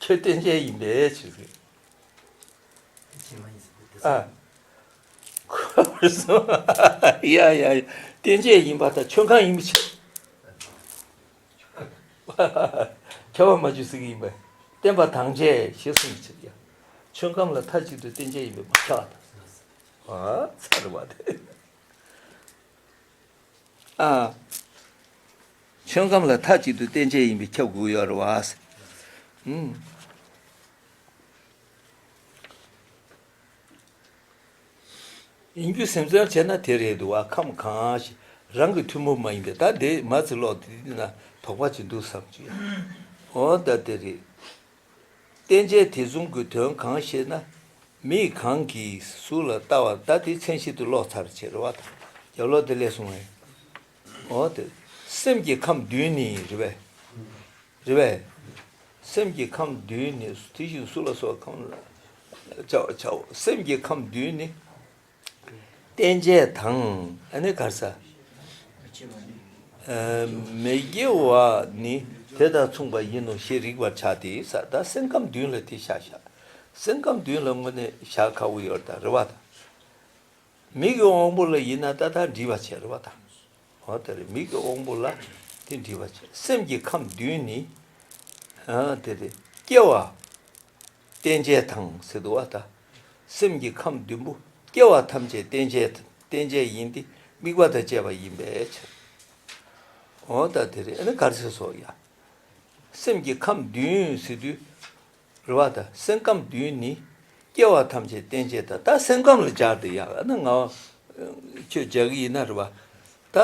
ཁྱོད་རྟེན་ཅན་ཡིན་པའི་ཕྱིར། ཨ། ཁོ་བར་སོང་། ཡ་ཡ་ཡ། རྟེན་ཅན་ཡིན་པར་ཐལ། ཆོས་ཁམས་ཡིན་པའི་ཕྱིར། ཁྱབ་པ་མ་བྱུང་ཟེར་གྱི་ཡིན་པས། བརྟེན་པ་དང་བཅས་ཞེས་གསུངས་པའི་ཕྱིར་ཡང་། ཆོས་ཁམས་ལ་མཐའ་གཅིག་ཏུ་རྟེན་ཅན་ཡིན་པས་མ་ཁྱབ་པ་དང་། ཨ། ཚར་བ་དེ། ཨ། ཆོས་ཁམས་ལ་མཐའ་གཅིག་ཏུ་རྟེན་ཅན་ཡིན་པས་ཁྱབ་དགོས་ཡོད་རེད་བ། ཨུམ། ཡིན་རྒྱུ་སེམས་ཙམ་བྱས་ན་དེ་རེད་འདུག་བ། ཁམས་གང་ཞིག་རང་གི་ཐུན་མོང་མ་ཡིན་པས། ད་དེ་མ་ཚི་ལོག་དེ་འདི་ན་དོགས་པ་ཅིག་འདུག་བསམ་གྱི། འོ་ད་དེ་རེད། རྟེན་ཅན་དེ་བཟུང་གི་དོན་གང་ཞེ་ན། མིག་གང་གིས་གཟུགས་ལ་ལྟ་བ་ད་དེ་མཚན་ཉིད་དུ་ལོག་ཚར་བྱས་རེད་བ། ད་རྒྱབ་ལོག་དེ་ལས་སོང་བས། འོ་དེ། སེམས་ཀྱི་ཁམས་བདུན་ནི་རེད་པས། རེད་པས། སེམས་ཀྱི་ཁམས་བདུན་ནི་དེ་བཞིན་གཟུགས་ལ་སོགས་ཁམས་ལ་བྱའོ་བྱའོ། སེམས་ཀྱི་ཁམས་བདུན་ནི། རྟེན་ཅན་དང་ཨ་ནི་ག་རེ་ཟ། མི་དགེ་བ་ནི་དེ་དང་མཚུངས་པ་ཡིན་ནོ་ཞེས་རིག་པར་བྱ་སྟེ་ཟེར། ད་སེམས་ཁམས་བདུན་ལ་དེ་བཞག་བཞག་སེམས་ཁམས་བདུན་ལ་དངོས་གནས་བཞག་ཁག་པོ་ཡོད་རེད་ད་རེད་བ་ད། མིག་གི་དབང་པོ་ལ་ཡིན་ན་ད་ལྟ་འདྲིས་པ་བྱས་རེད་བ་ད། འོ་དེ་རེད། མིག་གི་དབང་པོ་ལ་དེ་འདྲིས་པ་བྱས། སེམས་ཀྱི་ཁམས་བདུན་ནི། ཨ་དེ་རེད། སྐྱེ་བ་རྟེན་ཅན་དང་ཟེར་འདུག་བ་ད། སེམས་ཀྱི་ཁམས་བདུན་པོ་སྐྱེ་བ་ཐམས་ཅད་རྟེན་ཅན་རྟེན་ཅན་ཡིན་ཏེ་དམིགས་པ་དང་བཅས་པ་ཡིན་པའི་ཕྱིར། འོ་ད་དེ་རེད། ཨ་ནི་ག་རེ་ཟེར་སོགས་ཡ། སེམས་ཀྱི་ཁམས་བདུན་ཟེར་དུས། རེད་བ་ད། སེམས་ཁམས་བདུན་ནི། སྐྱེ་བ་ཐམས་ཅད་རྟེན་ཅན་དང་། ད་སེམས་ཁམས་ལ་སྦྱར་ཏེ་ཡ། ཨ་ནི་ང་ཁྱོད་སྦྱར་གི་ཡིན་ན་རེད་བ། ད་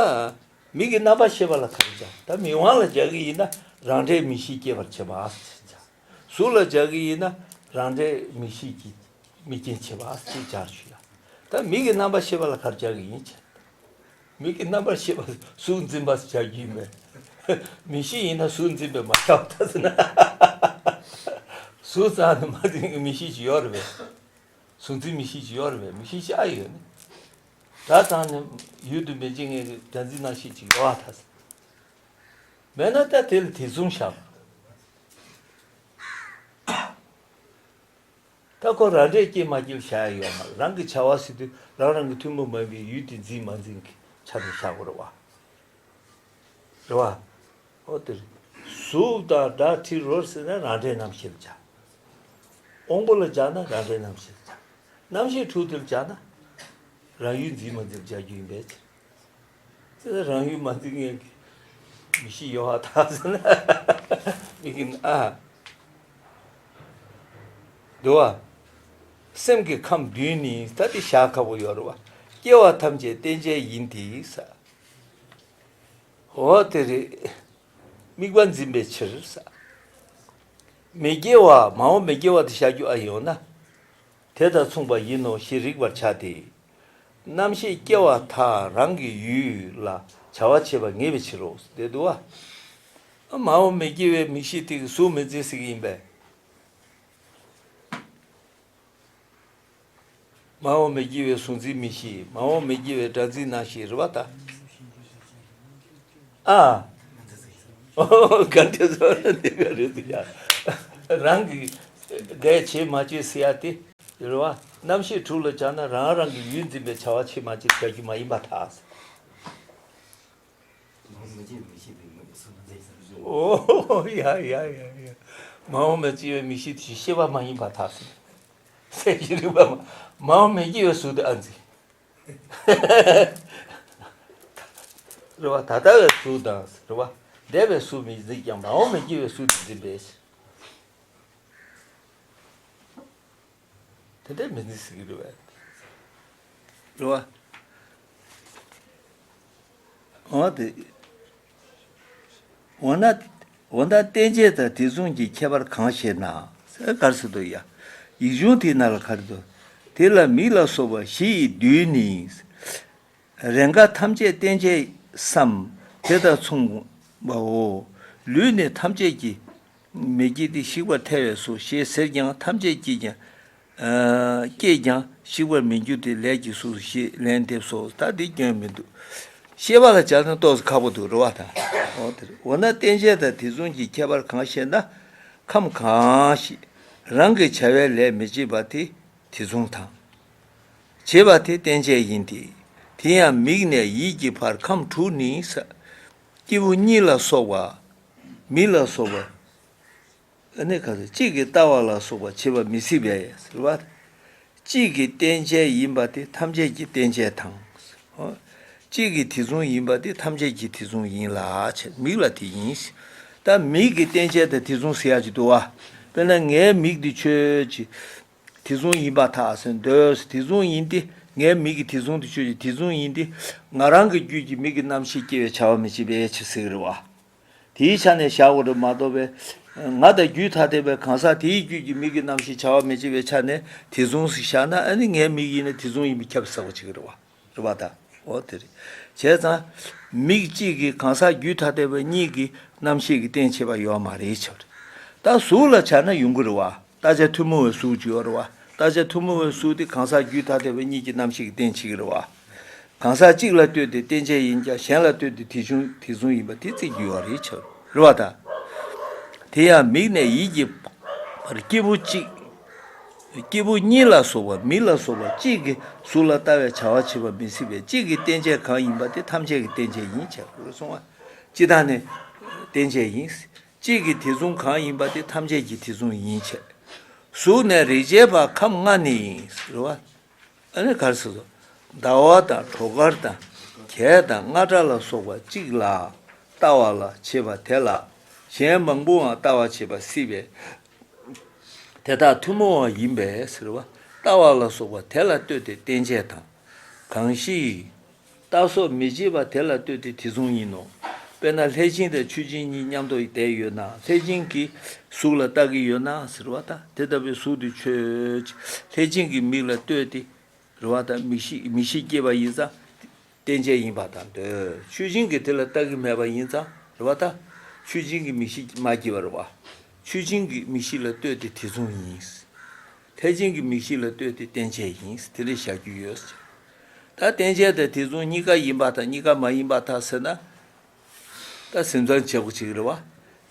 མིག་གི་རྣམ་པར་ཤེས་པ་ལ་ག་རེ་སྦྱར། ད་མིག་དབང་ལ་སྦྱར་གི་ཡིན་ན་རང་འབྲས་མིག་ཤེས་སྐྱེད་པར་བྱེད་པ་ཟེར་སྦྱར། གཟུགས་ལ་སྦྱར་གྱི་ཡིན་ན་རང་འབྲས་མིག་ཤེས་ཀྱི་དམིགས་རྐྱེན་བྱེད་པ་ཅིག་སྦྱར་ཞུ་ཡ། ད་མིག་གི་རྣམ་པར་ཤེས་པ་ལ་ག་རེ་སྦྱར་གྱི་ཡིན་ཅེ། མིག་གི་རྣམ་པར་ཤེས་པ་གཟུགས་འཛིན་པ་སྦྱར་རྒྱུ་ཡིན་པས། མིག་ཤེས་ཡིན་ན་གཟུགས་འཛིན་པས་མ་ཁྱབ་ད་ཟེར་ན། གཟུགས་ཙམ་ནི་མ་འཛིན་གྱི་མིག་ཤེས་ཅིག་ཡོད་རེད་པས། གཟུགས་འཛིན་མིག་ཤེས་ཅིག་ཡོད་རེད་པས། མིག་ཤེས་ཅིག་ཨ་ཡོད་ནི། སྒྲ་དང་ནི་ཡུལ་དུ་མི་འབྱིན་ངེས་ཀྱི་སྒྲ་འཛིན་རྣམ་ཤེས་ཅིག་ཡོད་ཨ་ད་ཟེར། མེད་ན་ད་དེ་ལ་དེ་མཚུངས་བཞག་ད་ཁོ་རང་འབྲས་སྐྱེ་མ་སྐྱེ་བཤད་ཡ་ཡོད་མ་རེད། རང་གི་བྱ་བ་ཟེར་དུས་རང་རང་གི་ཐུན་མོང་མ་ཡིན་པའི་ཡུལ་དེ་འཛིན་མ་འཛིན་གྱི་ཆ་ནས་བཞག་དགོས་རེད་བ། རེད་བ། ཨོ་དེ་རེད། གཟུགས་དང་སྒྲ་དྲི་རོ་ཟེར་ན་རང་འབྲས་རྣམ་ཤེས་ལ་བྱ། དབང་པོ་ལ་སྦྱར་ན་རང་འབྲས་རྣམ་ཤེས་ལ་བྱ། རྣམ་ཤེས་དྲུག་དེ་ལ་སྦྱར་ན། རང་ཡུལ་འཛིན་མ་འཛིན་སྦྱར་རྒྱུ་ཡིན་པས། དེ་ལ་རང་ཡུལ་མ་འཛིན་མཁན་གྱི་མིག་ཤེས་ཡོད་པ་དག་ཟེར་ན། མིག་གིས་ཨ། འདུག་བ། སེམས་ཀྱི་ཁམས་བདུན་ནི་ད་དེ་བཞག་ཁག་པོ་ཡོད་རེད་བ། སྐྱེ་བ་ཐམས་ཅད་རྟེན་བཅས་ཡིན་ཏེ་ས། འོ་དེ་རེད། དམིགས་པ་འཛིན་པའི་ཕྱིར་ས། མི་སྐྱེ་བ་མ་འོངས་མི་སྐྱེ་བ་དེ་བཞག་རྒྱུ་ཨ་ཡོང་ན། དེ་དང་མཚུངས་པ་ཡིན་ནོ་ཞེས་རིག་པར་བྱ་སྟེ། རྣམ་ཤེས་སྐྱེ་བ་མཐའ་རང་གི་ཡུལ་ལ་བྱ་བ་བྱེད་པ་ངེས་པའི་ཕྱིར་རོ། དེ་འདུག་བ། མ་འོངས་མི་སྐྱེ་བའི་མིག་ཤེས་དེ་གཟུགས་མི་འཛིན་ཟེར་གྱི་ཡིན་པས། མ་འོངས་མི་སྐྱེ་བའི་གཟུགས་འཛིན་མིག་ཤེས། མ་འོངས་མི་སྐྱེ་བའི་སྒྲ་འཛིན་རྣམ་ཤེས་རེད་བ་ད། ཨ། ཨོ་ག་དེ་ཚོ་འདི་ག་རེད་འདུག་ཡ། རང་གི་འདས་བྱེད་མ་བྱེད་ཟེར་ཡ་དེ་རེད་བ། རྣམ་ཤེས་དྲུག་ལ་སྦྱར་ན་རང་རང་གི་ཡུལ་འཛིན་པའི་བྱ་བ་བྱེད་མ་བྱེད་བྱ་རྒྱུ་མ་ཡིན་པར་ཐལ། ཨོ་ཡ་ཡ་ཡ་ཡ། མ་འོངས་པའི་སྐྱེ་བའི་མིག་ཤེས་དེ་ཤེས་པ་མ་ཡིན་པར་ཐལ། ཟེར་གྱི་རེད་བ། མ་འོངས་མི་སྐྱེ་བའི་གཟུགས་དེ་ཨ་འཛིན། རེད་བ། ད་ལྟ་བའི་གཟུགས་དང་རེད་བ། འདས་པའི་གཟུགས་མི་འཛིན་ཀྱང་མ་འོངས་མི་སྐྱེ་བའི་གཟུགས་དེ་འཛིན་པས། དེ་འདྲ་མི་འཛིན་ཟེར་གྱི་རེད་བ། རེད་བ། འོ་དེ། འོ་ན། འོ་ན་རྟེན་བཅས་དང་དེ་མཚུངས་ཀྱི་ཁྱད་པར་གང་ཞེ་ན། ཟེར་ག་རེ་ཟེར་འདུག་ཡ། ཡིག་ཆུང་དེ་ནང་ལ་ག་རེ་འདུག་དེ་ལ་མིག་ལ་སོགས་པ་བཞི་ཡི་བདུན་ནི། རེས་འགའ་ཐམས་ཅད་རྟེན་བཅས་སམ། དེ་དང་མཚུངས་པའོ། ལུས་ནི་ཐམས་ཅད་ཀྱིས་མི་སྐྱེ་སྟེ་ཞིག་པར་ཐལ་བས་སོ་ཞེས་ཟེར་ཀྱང་ཐམས་ཅད་ཀྱིས་ཀྱང་། ཨ། སྐྱེས་ཀྱང་ཞིག་པར་མི་འགྱུར་ཏེ་ལས་ཀྱིས་སུ་ཞེས་ལན་འདེབས་སོ། ད་འདི་སྐྱོན་མི་འདུག་ཤེས་པ་ལ་སྦྱར་ན་ཏོག་ཙམ་ཁག་པོ་འདུག་རེད་བ་ད། འོ་དེ་རེད། འོ་ན་རྟེན་བཅས་དང་དེ་མཚུངས་ཀྱི་ཁྱད་པར་གང་ཞེ་ན། ཁམས་གང་ཞིག་རང་གི་བྱ་བའི་ལས་མི་བྱེད་པ་དེ་དེ་མཚུངས་དང་། བྱེད་པ་དེ་རྟེན་བཅས་ཡིན་ཏེ། དེ་ཡང་མིག་ནས་ཡིད་ཀྱི་བར་ཁམས་དྲུག་ནི་ས། སྐྱེས་བུ་གཉིད་ལ་སོགས་པ། མིག་ལ་སོགས་པ། ཨ་ནི་ག་ཚོད་གཅིག་གིས་ལྟ་བ་ལ་སོགས་པ་བྱེད་པ་མི་སྲིད་པས་ཟེར་བ། གཅིག་གིས་རྟེན་བཅས་ཡིན་པ་དེ་ཐམས་ཅད་ཀྱི་རྟེན་བཅས་དང་། ཨོ། གཅིག་གིས་དེ་མཚུངས་ཡིན་པ་དེ་ཐམས་ཅད་ཀྱི་དེ་མཚུངས་ཡིན་ལ་བྱེད་མིག་ལ་དེ་ཡིན། ད་མིག་གི་རྟེན་བཅས་དང་དེ་མཚུངས་ཟེར་ཡག་ཅིག་འདུག་བ། དཔེར་ན་ངའི་མིག་འདི་ཁྱོད་ཀྱི་དེ་མཚུངས་ཡིན་པར་ཐལ་ཟེར་འདོད། དེ་མཚུངས་ཡིན་ཏེ། ངའི་མིག་གི་དེ་མཚུངས་དེ་ཁྱོད་ཀྱི་དེ་མཚུངས་ཡིན་ཏེ། ང་རང་གི་རྒྱུད་ཀྱི་མིག་གི་རྣམ་ཤེས་སྐྱེ་བའི་བྱ་བ་མི་བྱེད་པའི་ཕྱིར་ཟེར་གི་རེད་བ། དེའི་ཆ་ནས་བཞག་དགོས་རེད་མ་གཏོགས་པའི། ང་དང་རྒྱུད་ཐ་དད་པའི་གང་ཟག་དེའི་རྒྱུད་ཀྱི་མིག་གི་རྣམ་ཤེས་བྱ་བ་མི་བྱེད་པའི་ཆ་ནས་དེ་མཚུངས་སུ་བཞག་ན་ཨ་ནི་ངའི་མིག་ཡིན་ན་དེ་མཚུངས་ཡིན་པས་ཁྱབ་ཟེར་བ་བྱེད་ཀྱི་རེད་བ། རེད་བ་ད། འོ་དེ་རེད། བྱས་ཙང་། མིག་གཅིག་གིས་གང་ཟག་རྒྱུད་ཐ་དད་པ་གཉིས་ཀྱི་རྣམ་ཤེས་ཀྱི་རྟེན་བྱེད་པ་ཡོད་མ་རེད་ཆགས་རེད། ད་གཟུགས་ལ་བྱས་ན་ཡོང་གི་རེད་བ། རྟག་ཆད་ཐུན་མོང་བའི་གཟུགས་ཅིག་ཡོད་རེད་བ། རྟག་ཆད་ཐུན་མོང་བའི་གཟུགས་དེ་གང་ཟག་རྒྱུད་ཐ་དད་པ་གཉིས་ཀྱི་རྣམ་ཤེས་ཀྱི་རྟེན་བྱེད་ཀྱི་རེད་བ། གང་ཟག་གཅིག་ལ་ལྟོས་ཏེ་རྟེན་བཅས་ཡིན་ཀྱང་གཞན་ལ་ལྟོས་ཏེ་དེ་བྱུང་དེ་བཟུང་ཡིན་པ་དེ་བརྩི་རྒྱུ་ཡོད་རེད་ཆགས་རེད་བ་ད། དེ་ཡང་མིག་ནས་ཡིད་ཀྱི་བར་སྐྱེས་བུ་གཅིག་སྐྱེས་བུ་གཉིས་ལ་སོགས་པ་མི་ལ་སོགས་པ་གཅིག་གིས་གཟུགས་ལ་ལྟ་བའི་བྱ་བ་བྱེད་པ་མི་སྲིད་པས་གཅིག་གི་རྟེན་བཅས་གང་ཡིན་པ་དེ་ཐམས་ཅད་ཀྱི་རྟེན་བཅས་ཡིན་ཆགས་རེད་གསུངས་པ། སྤྱི་བཏང་ནས་རྟེན་བཅས་ཡིན། གཅིག་གི་དེ་བཟུང་གང་ཡིན་པ་དེ་ཐམས་ཅད་ཀྱི་དེ་བཟུང་ཡིན་ཆགས། གཟུགས་ནས་རེག་བྱའི་བར་ཁམས་ལྔ་ནི་ཡིན་རེད་བ། ཨ་ནི་ག་རེ་ཟེར་སོ། ཟླ་བ་དང་གྲོག་མཁར་དང་གྱད་དང་རྔ་སྒྲ་ལ་སོགས་པ་གཅིག་ལ་ལྟ་བ་ལ་བྱེད་པ་དེ་ལ་གཞན་མང་པོའང་ལྟ་བ་བྱེད་པ་སྲིད་པས། དེ་དག་ཐུན་མོང་བ་ཡིན་པས་ཟེར་བ། ལྟ་བ་ལ་སོགས་པ་དེ་ལ་ལྟོས་ཏེ་རྟེན་བཅས་དང་། གང་ཞིག་ལྟ་སོགས་མི་བྱེད་པ་དེ་ལ་ལྟོས་ཏེ་དེ་བཟུང་ཡིན་ནོ། དཔེར་ན་ལྷས་བྱིན་དང་ཆོས་བྱིན་གཉིས་མཉམ་དུ་བསྡད་ཡོད་ན། ལྷས་བྱིན་གྱིས་གཟུགས་ལ་ལྟ་གི་ཡོད་ན་ཟེར་བ་དང་། དེ་ལྟ་བུའི་གཟུགས་དེ་ཆོས་ཅན། ལྷས་བྱིན་གྱིས་མིག་ལ་ལྟོས་ཏེ་རེད་བ་དང་། མིག་ཤེས་མིག་ཤེས་སྐྱེས་པ་ཡིན་ཙང་རྟེན་ཅན་ཡིན་པ་དང་འདོད། ཆོས་བྱིན་གྱིས་དེ་ལ་ལྟ་གི་མེད་པ་ཡིན་ཙང་རེད་བ་དང་། ཆོས་བྱིན་གྱིས་མིག་ཤེས་མ་སྐྱེས་པ་རེད་བ། ཆོས་བྱིན་གྱིས་མིག་ཤེས་ལ་ལྟོས་ཏེ་དེ་མཚུངས་ཡིན། ལྷས་བྱིན་གྱིས་མིག་ཤེས་ལ་ལྟོས་ཏེ་རྟེན་ཅན་ཡིན། དེ་འདྲ་བཞག་རྒྱུ་ཡོད། ད་རྟེན་ཅན་དང་དེ་མཚུངས་གཉིས་ཀ་ཡིན་པར་ཐལ། གཉིས་ཀ་མ་ཡིན་པར་ཐལ་ཟེར་ན། ད་སེམས་ཙམ་བྱེད་དགོས་ཅིག་རེད་བ།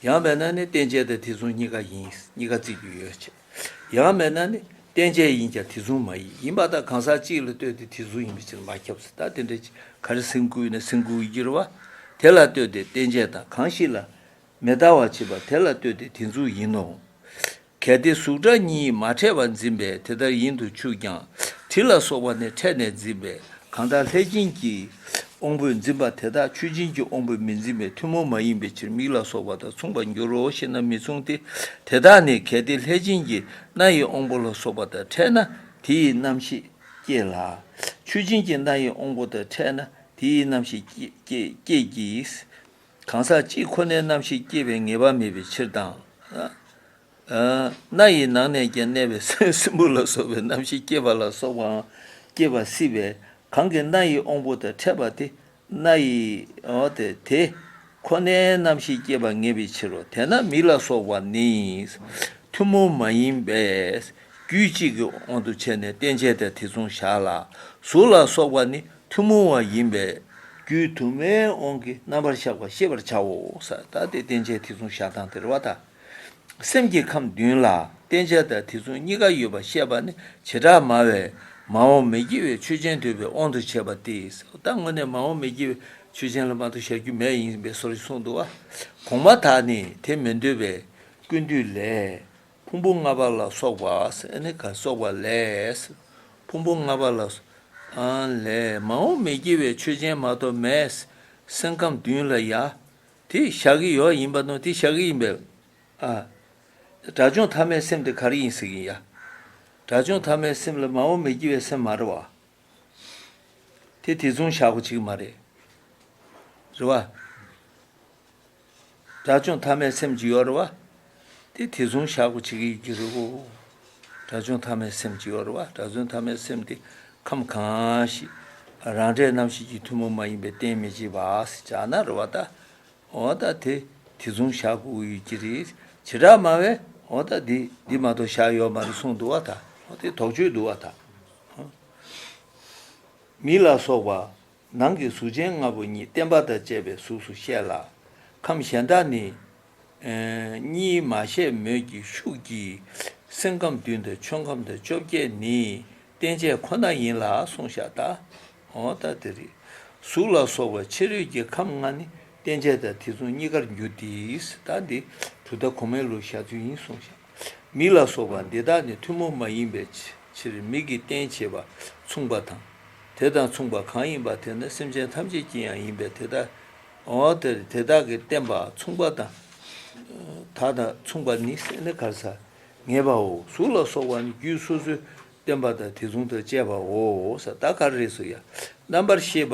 ཡང་མེད་ན་ནི་རྟེན་ཅན་དང་དེ་མཚུངས་གཉིས་ཀ་ཡིན། གཉིས་ཀ་བརྩི་རྒྱུ་ཡོད་ཅེས། ཡང་མེད་ན་ནི་རྟེན་ཅན་ཡིན་ཀྱང་དེ་མཚུངས་མ་ཡིན། ཡིན་པར་ཐལ། གང་ཟག་གཅིག་ལ་ལྟོས་ཏེ་དེ་མཚུངས་ཡིན་པའི་ཕྱིར་མ་ཁྱབ་ཟེར། ད་དེ་འདྲ་ཅིག་ག་རེ་སེམས་བསྐུལ་ན་སེམས་བསྐུལ་གྱི་རེད་བ། དེ་ལ་ལྟོས་ཏེ་རྟེན་ཅན་དང་། གང་ཞིག་ལ་མི་ལྟ་བར་བྱེད་པ་དེ་ལ་ལྟོས་ཏེ་དེ་མཚུངས་ཡིན་ནོ། གལ་ཏེ་གཟུགས་སྒྲ་གཉིས་མ་ཕྲད་པར་འཛིན་པས་དེ་ལྟར་ཡིན་དུ་ཆུག་ཀྱང་། དྲི་ལ་སོགས་པ་ནི་ཕྲད་ནས་འཛིན་པས། གང་ལྟར་ལྷས་བྱིན་གྱི་དབང་པོས་འཛིན་པ་དེ་དག་ཆོས་ཅན་གྱི་དབང་པོས་མི་འཛིན་པས་ཐུན་མོང་མ་ཡིན་པའི་ཕྱིར་མིག་ལ་སོགས་པ་དང་མཚུངས་པར་འགྱུར་རོ་ཞེ་ན། མི་མཚུངས་ཏེ། དེ་དག་ནི་གལ་ཏེ་ལྷས་བྱིན་གྱི་རྣ་ཡི་དབང་པོ་ལ་སོགས་པ་དང་ཕྲད་ན་དེ་ཡི་རྣམ་ཤེས་སྐྱེ་ལ། ཆོས་ཅན་གྱི་རྣ་ཡི་དབང་པོ་དང་ཕྲད་ན་དེ་ཡི་རྣམ་ཤེས་སྐྱེ་སྐྱེ་སྐྱེད་ཀྱི། གང་ཟག་གཅིག་ཁོ་ནའི་རྣམ་ཤེས་སྐྱེད་པའི་ངེས་པ་མེད་པའི་ཕྱིར་དང་། རྣ་ཡི་ནང་ནས་ཀྱང་གནས་པའི་སྲིན་པོ་ལ་སོགས་པའི་རྣམ་ཤེས་སྐྱེད་པ་ལ་སོགས་པའང་སྐྱེད་པ་སྲིད་པས། གང་གི་རྣ་ཡི་དབང་པོ་དང་ཕྲད་པ་དེ་རྣ་ཡི་འོ་དེ་དེ་ཁོ་ནའི་རྣམ་ཤེས་སྐྱེད་པ་ངེས་པའི་ཕྱིར་རོ། དེས་ན་མིག་ལ་སོགས་པ་ནི་ཐུན་མོང་མ་ཡིན་པས་རྒྱུད་གཅིག་གི་དབང་དུ་བྱས་ནས་རྟེན་ཅན་དང་དེ་མཚུངས་བཞག་ལ། གཟུགས་ལ་སོགས་པ་ནི་ཐུན་མོང་བ་ཡིན་པས་རྒྱུད་དུ་མའི་དབང་གིས་རྣམ་པར་གཞག་པ་ཤེས་པར་བྱའོ་ཟེར། ད་དེ་རྟེན་ཅན་དེ་མཚུངས་བཞག་སྟངས་དེ་རེད་བ་ད། སེམས་ཀྱི་ཁམས་བདུན་ལ་རྟེན་ཅན་དང་དེ་མཚུངས་གཉིས་ཀ་ཡོད་པ་བཤད་པ་ནི་བྱེ་བྲག་སྨྲ་བས་མ་འོངས་མི་སྐྱེ་བའི་ཆོས་ཅན་འདོད་པའི་དབང་དུ་བྱས་པ་སྟེ། ད་དངོས་གནས་མ་འོངས་མི་སྐྱེ་བའི་ཆོས་ཅན་ལ་མ་གཏོགས་བཞག་རྒྱུ་མེད་ཡིན་པའི་བཟོ་འདྲ་གསུངས་འདུག་བ། གོང་མ་དག་ནི་དེ་མི་འདོད་པས་ཀུན་བཏུས་ལས། ཕུང་པོ་ལྔ་པ་ལ་སོགས་པ་ཟེར་ནི་ག་སོགས་པ་ལས། ཕུང་པོ་ལྔ་པ་ལ་སོགས་ཨ་ལས་མ་འོངས་མི་སྐྱེ་བའི་ཆོས་ཅན་མ་གཏོགས་མེད། སེམས་ཁམས་བདུན་ལ་ཡ། དེ་བཞག་གི་ཡོད་ཡིན་པ་ནོ། དེ་བཞག་གི་ཡིན་པས། ཨ། དགྲ་བཅོམ་ཐ་མའི་སེམས་དེ་ག་རེ་ཡིན་ཟེར་གྱི་ཡ། དགྲ་བཅོམ་ཐ་མའི་སེམས་ལ་མ་འོངས་མི་སྐྱེ་བའི་སེམས་མ་རེད་བ། དེ་དེ་མཚུངས་བཞག་དགོས་ཅིག་མ་རེད། རེད་བ། དགྲ་བཅོམ་ཐ་མའི་སེམས་ཅིག་ཡོད་རེད་བ། དེ་དེ་མཚུངས་བཞག་དགོས་ཅིག་ཡོད་ཀྱི་རེད་གོ། དགྲ་བཅོམ་ཐ་མའི་སེམས་ཅིག་ཡོད་རེད་བ། དགྲ་བཅོམ་ཐ་མའི་སེམས་དེ་ཁམས་གང་ཞིག་རང་འབྲས་རྣམ་ཤེས་ཀྱི་ཐུན་མོང་མ་ཡིན་པའི་རྟེན་མི་བྱེད་པ་ཟེར་བཞག་ན་རེད་བ་ད། འོ་ད་དེ་དེ་མཚུངས་བཞག་དགོས་ཡོད་ཀྱི་རེད། བྱེ་བྲག་སྨྲ་བས་འོ་ད་འདི་འདི་མ་གཏོགས་བཞག་ཡོད་མ་རེད་གསུངས་འདུག་བ་ད། འོ་དེ་དོགས་གཅོད་འདུག་བ་ད། མིག་ལ་སོགས་པ། ནང་གི་གཟུགས་ཅན་ལྔ་པོ་ཉིད་བརྟེན་པ་དང་བཅས་པའི་གཟུགས་སུ་བཤད་ལ། ཁམས་གཞན་དག་ནི། ཨེ། གཉིས་མ་བཤད་མོད་ཀྱི་ཤུགས་ཀྱིས་སེམས་ཁམས་བདུན་དང་ཆོས་ཁམས་དང་བཅོ་བརྒྱད་ནི་རྟེན་ཅན་ཁོ་ན་ཡིན་ལ་གསུངས་བཞག་ད། འོ་ད་དེ་རེད། གཟུགས་ལ་སོགས་པ་ཕྱི་རོལ་གྱི་ཁམས་ལྔ་ནི་རྟེན་ཅན་དང་དེ་མཚུངས་གཉིས་ཀར་འགྱུར་ཏེ། ད་འདི་གྲུབ་མཐའ་གོང་མའི་ལུགས་བཞག་ཚུལ་ཡིན་གསུངས་བཞག་མིག་ལ་སོགས་པ་འདི་དག་ནི་ཐུན་མོང་མ་ཡིན་པའི་ཕྱིར་མིག་གི་རྟེན་བྱེད་པ་མཚུངས་པ་དང་། དེ་དང་མཚུངས་པ་གང་ཡིན་པ་དེ་ནི་སེམས་ཅན་ཐམས་ཅད་ཀྱི་ཡང་ཡིན་པས་དེ་དག་འོ་དེ་དེ་དག་གི་བརྟེན་པ་མཚུངས་པ་དང་། དག་དང་མཚུངས་པ་ནི་ཟེར་ནས་ག་རེ་ཟ། ངེས་པའོ། གཟུགས་ལ་སོགས་པ་ནི་རྒྱུད་སོ་སོའི་བརྟེན་པ་དང་དེ་མཚུངས་དང་བཅས་པའོ། ཟ་ད་ག་རེ་རེད་ཟེར་ཡ། རྣམ་པར་ཤེས་པ་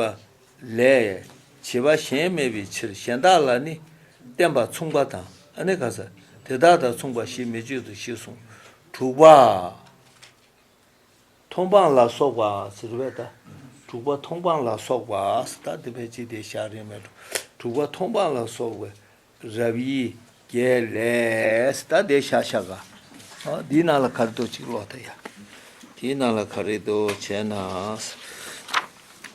ལས་བྱེད་པ་གཞན་མེད་པའི་ཕྱིར་གཞན་དག་ལ་ནི་བརྟེན་པ་མཚུངས་པ་དང་ཨ་ནི་ག་ཟ། དེ་དག་དང་མཚུངས་པ་ཞེས་མི་བརྗོད་དོ་ཞེས་གསུངས། དྲུག་པ། མཐོང་སྤང་ལ་སོགས་པ་ཟེར་བས་ད། དྲུག་པ་མཐོང་སྤང་ལ་སོགས་པ་ཟེར་ད་དེ་བས་ཅི་དེ་བཞག་རེད་མེད་འགྲོ། དྲུག་པ་མཐོང་སྤང་ལ་སོགས་པའི་རབ་དབྱེ་བརྒྱད་ལས་ད་དེ་བཞག་བཞག་ག་འདིའི་ནང་ལ་ག་རེ་འདུག་ཅིག་ཀློག་ད་ཡ། དེའི་ནང་ལ་ག་རེ་འདུག་བྱས་ན།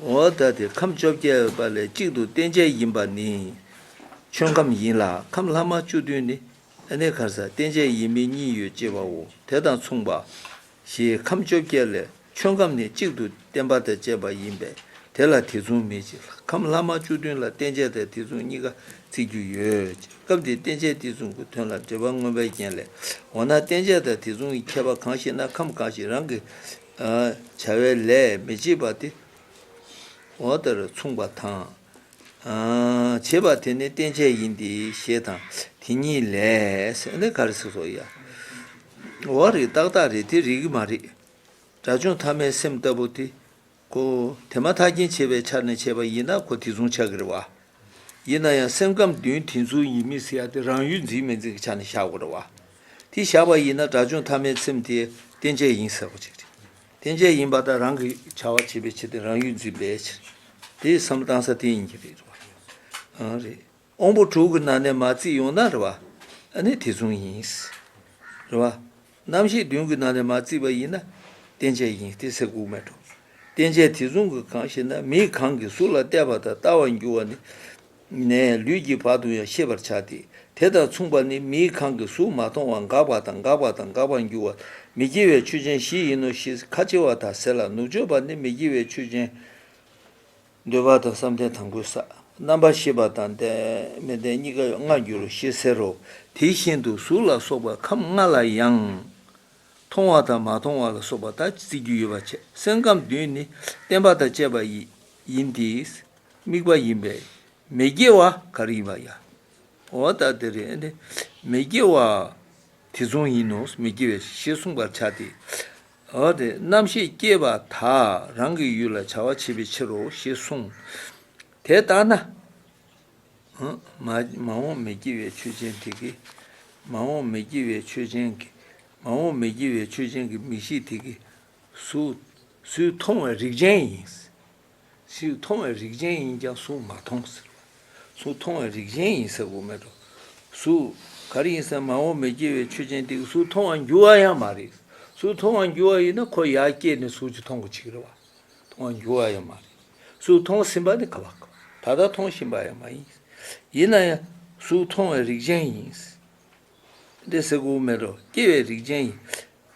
འོ་ད་དེ་ཁམས་བཅོ་བརྒྱད་པ་ལས་གཅིག་ཏུ་རྟེན་ཅན་ཡིན་པ་ནི་ཆོས་ཁམས་ཡིན་ལ། ཁམས་ལྷག་མ་བཅུ་བདུན་ནི་ཨ་ནི་ག་རེ་ཟ། རྟེན་ཅན་ཡིན་མིན་གཉིས་ཡོད་ཅེས་པའོ། དེ་དང་མཚུངས་པ། ཞེས་ཁམས་བཅོ་བརྒྱད་ལས་ཆོས་ཁམས་ནི་གཅིག་ཏུ་བརྟེན་པ་དང་བཅས་པ་ཡིན་པས་དེ་ལ་དེ་མཚུངས་མེད་ཅིང་། ཁམས་ལྷག་མ་བཅུ་བདུན་ལ་རྟེན་ཅན་དང་དེ་མཚུངས་གཉིས་ཀ་བརྩི་རྒྱུ་ཡོད་ཅེས། སྐབས་འདིར་རྟེན་ཅན་དེ་མཚུངས་ཀྱི་དོན་ལ་འགྲེལ་པ་མངོན་པའི་རྒྱན་ལས། འོ་ན་རྟེན་ཅན་དང་དེ་མཚུངས་ཀྱི་ཁྱད་པར་གང་ཞེ་ན། ཁམས་གང་ཞིག་རང་གི་བྱ་བའི་ལས་མི་བྱེད་པ་དེ་འོ་ལྟར་མཚུངས་པ་དང་། བྱེད་པ་དེ་ནི་རྟེན་ཅན་ཡིན་ཏེ་ཞེས་དང་དེ་ཉིད་ལས་ཟེར་ནས་ག་རེ་ཟེར་སོ་ཡ། འོ་རེད། ཏག་ཏག་རེད། དེ་རིགས་མ་རེད། དགྲ་བཅོམ་ཐ་མའི་སེམས་ལྟ་བུ་དེ་ཁོ་དེ་མ་ཐག་རྐྱེན་བྱས་པའི་ཆ་ནས་བྱས་པ་ཡིན་ན་ཁོ་དེ་མཚུངས་ཆགས་ཀྱི་རེད་བ། ཡིན་ན་ཡང་སེམས་ཁམས་བདུན་དེ་མཚུངས་ཡིན་མིན་ཟེར་ཡ་དེ་རང་ཡུལ་འཛིན་མི་འཛིན་གྱི་ཆ་ནས་བཞག་དགོས་རེད་བ། དེ་བཞག་པ་ཡིན་ན་དགྲ་བཅོམ་ཐ་མའི་ཚེམས་དེ་རྟེན་བཅས་ཡིན་ཟེར་བ་ཅིག་རེད། རྟེན་བཅས་ཡིན་པ་དང་རང་གི་བྱ་བ་བྱེད་པའི་ཕྱིར་དེ་རང་ཡུལ་འཛིན་པའི་ཕྱིར། དེ་བསམ་བློ་བཏང་ས་དེ་ཡིན་གྱི་རེད་བ། ཨང་རེད། དབང་པོ་དྲུག་གི་ནང་ནས་མ་བརྩིས་ཡོང་ན་རེད་བ། ཨ་ནི་དེ་མཚུངས་ཡིན། རེད་བ། རྣམ་ཤེས་བདུན་གྱི་ནང་ནས་མ་བརྩིས་པ་ཡིན་ན། རྟེན་བཅས་ཡིན་དེ་ཟེར་དགོས་མེད་འགྲོ། རྟེན་བཅས་དེ་མཚུངས་ཀྱི་གང་ཞེ་ན། མིག་གང་གིས་གཟུགས་ལ་བལྟས་པ་དང་ལྟ་བར་འགྱུར་བ་ནི། ནས་ལུས་ཀྱི་བར་དུ་ཡང་ཤེས་པར་བྱ་སྟེ། དེ་དང་མཚུངས་པ་ནི་མིག་གང་གིས་གཟུགས་མ་མཐོང་བར་འགག་པ་དང་འགག་པ་དང་འགག་པར་འགྱུར་བ་མི་སྐྱེ་བའི་ཆོས་ཅན་བཞི་ཡིན་ནོ་ཞེས་ཁ་ཕྱེ་བ་དག་ཟེར་ལ། ནུབ་སྦྱོར་བ་ནི་མི་སྐྱེ་བའི་ཆོས་ཅན། འདོད་པ་དང་བསམ་གཏན་དང་པོའི་ས། རྣམ་པར་ཤེས་པ་དང་ལྡན་མི་ལྡན་གཉིས་ཀ་ལྔར་འགྱུར་རོ་ཞེས་ཟེར་རོ། དེ་བཞིན་དུ་གཟུགས་ལ་སོགས་པ་ཁམས་ལྔ་ལ་ཡང་། མཐོང་བ་དང་མ་མཐོང་བ་ལ་སོགས་པ་དག་བརྩི་རྒྱུ་ཡོད་པ་བྱས། སེམས་ཁམས་བདུན་ནི་བརྟེན་པ་དང་བཅས་པ་ཡི་ཡིན་ཏེ། དམིགས་པ་ཡིན་པས་མི་སྐྱེ་བ་ག་རེ་ཡིན་པ་ཡ། འོ་ད་དེ་རེད་ཨ་ནི། མི་སྐྱེ་བ་དེ་མཚུངས་ཡིན་ནོ། མི་སྐྱེ་བའི་ཞེས་གསུངས་པར་བྱ་སྟེ། འོ་དེ་རྣམ་ཤེས་སྐྱེས་པ་དག་རང་གི་ཡུལ་ལ་བྱ་བ་བྱེད་པའི་ཕྱིར་རོ་ཞེས་གསུངས། དེ་ལྟར་ན། མ་མ་འོངས་མི་སྐྱེ་བའི་ཆོས་ཅན་དེ་གི། མ་འོངས་མི་སྐྱེ་བའི་ཆོས་ཅན་གྱི། མ་འོངས་མི་སྐྱེ་བའི་ཆོས་ཅན་གྱི་མིག་ཤེས་དེ་གི། གཟུགས། གཟུགས་མཐོང་བའི་རིགས་ཅན་ཡིན། གཟུགས་མཐོང་བའི་རིགས་ཅན་ཡིན་ཀྱང་གཟུགས་མ་མཐོང་ཟེར། གཟུགས་མཐོང་བའི་རིགས་ཅན་ཡིན་ཟེར་དགོས་མེད་འགྲོ། གཟུགས་ག་རེ་ཡིན་ཟེར་ན་མ་འོངས་མི་སྐྱེ་བའི་ཆོས་ཅན་དེ་གཟུགས་མཐོང་བར་འགྱུར་བ་ཡང་མ་རེད། གཟུགས་མཐོང་བར་འགྱུར་བ་ཡིན་ན་ཁོ་ཡར་སྐྱེས་ནས་གཟུགས་ཅིག་མཐོང་གི་ཅིག་རེད་བ། མཐོང་བར་འགྱུར་བ་ཡང་མ་རེད། གཟུགས་མཐོང་ཟིན་པ་ནི་ག་བ་ག་བ། ད་ལྟ་མཐོང་བཞིན་པ་ཡང་མ་ཡིན། ཡིན་ན་ཡང་གཟུགས་མཐོང་བའི་རིགས་ཅན་ཡིན། འདི་ཟེར་དགོས་མེད་འགྲོ། སྐྱེ་བའི་རིགས་ཅན་ཡིན།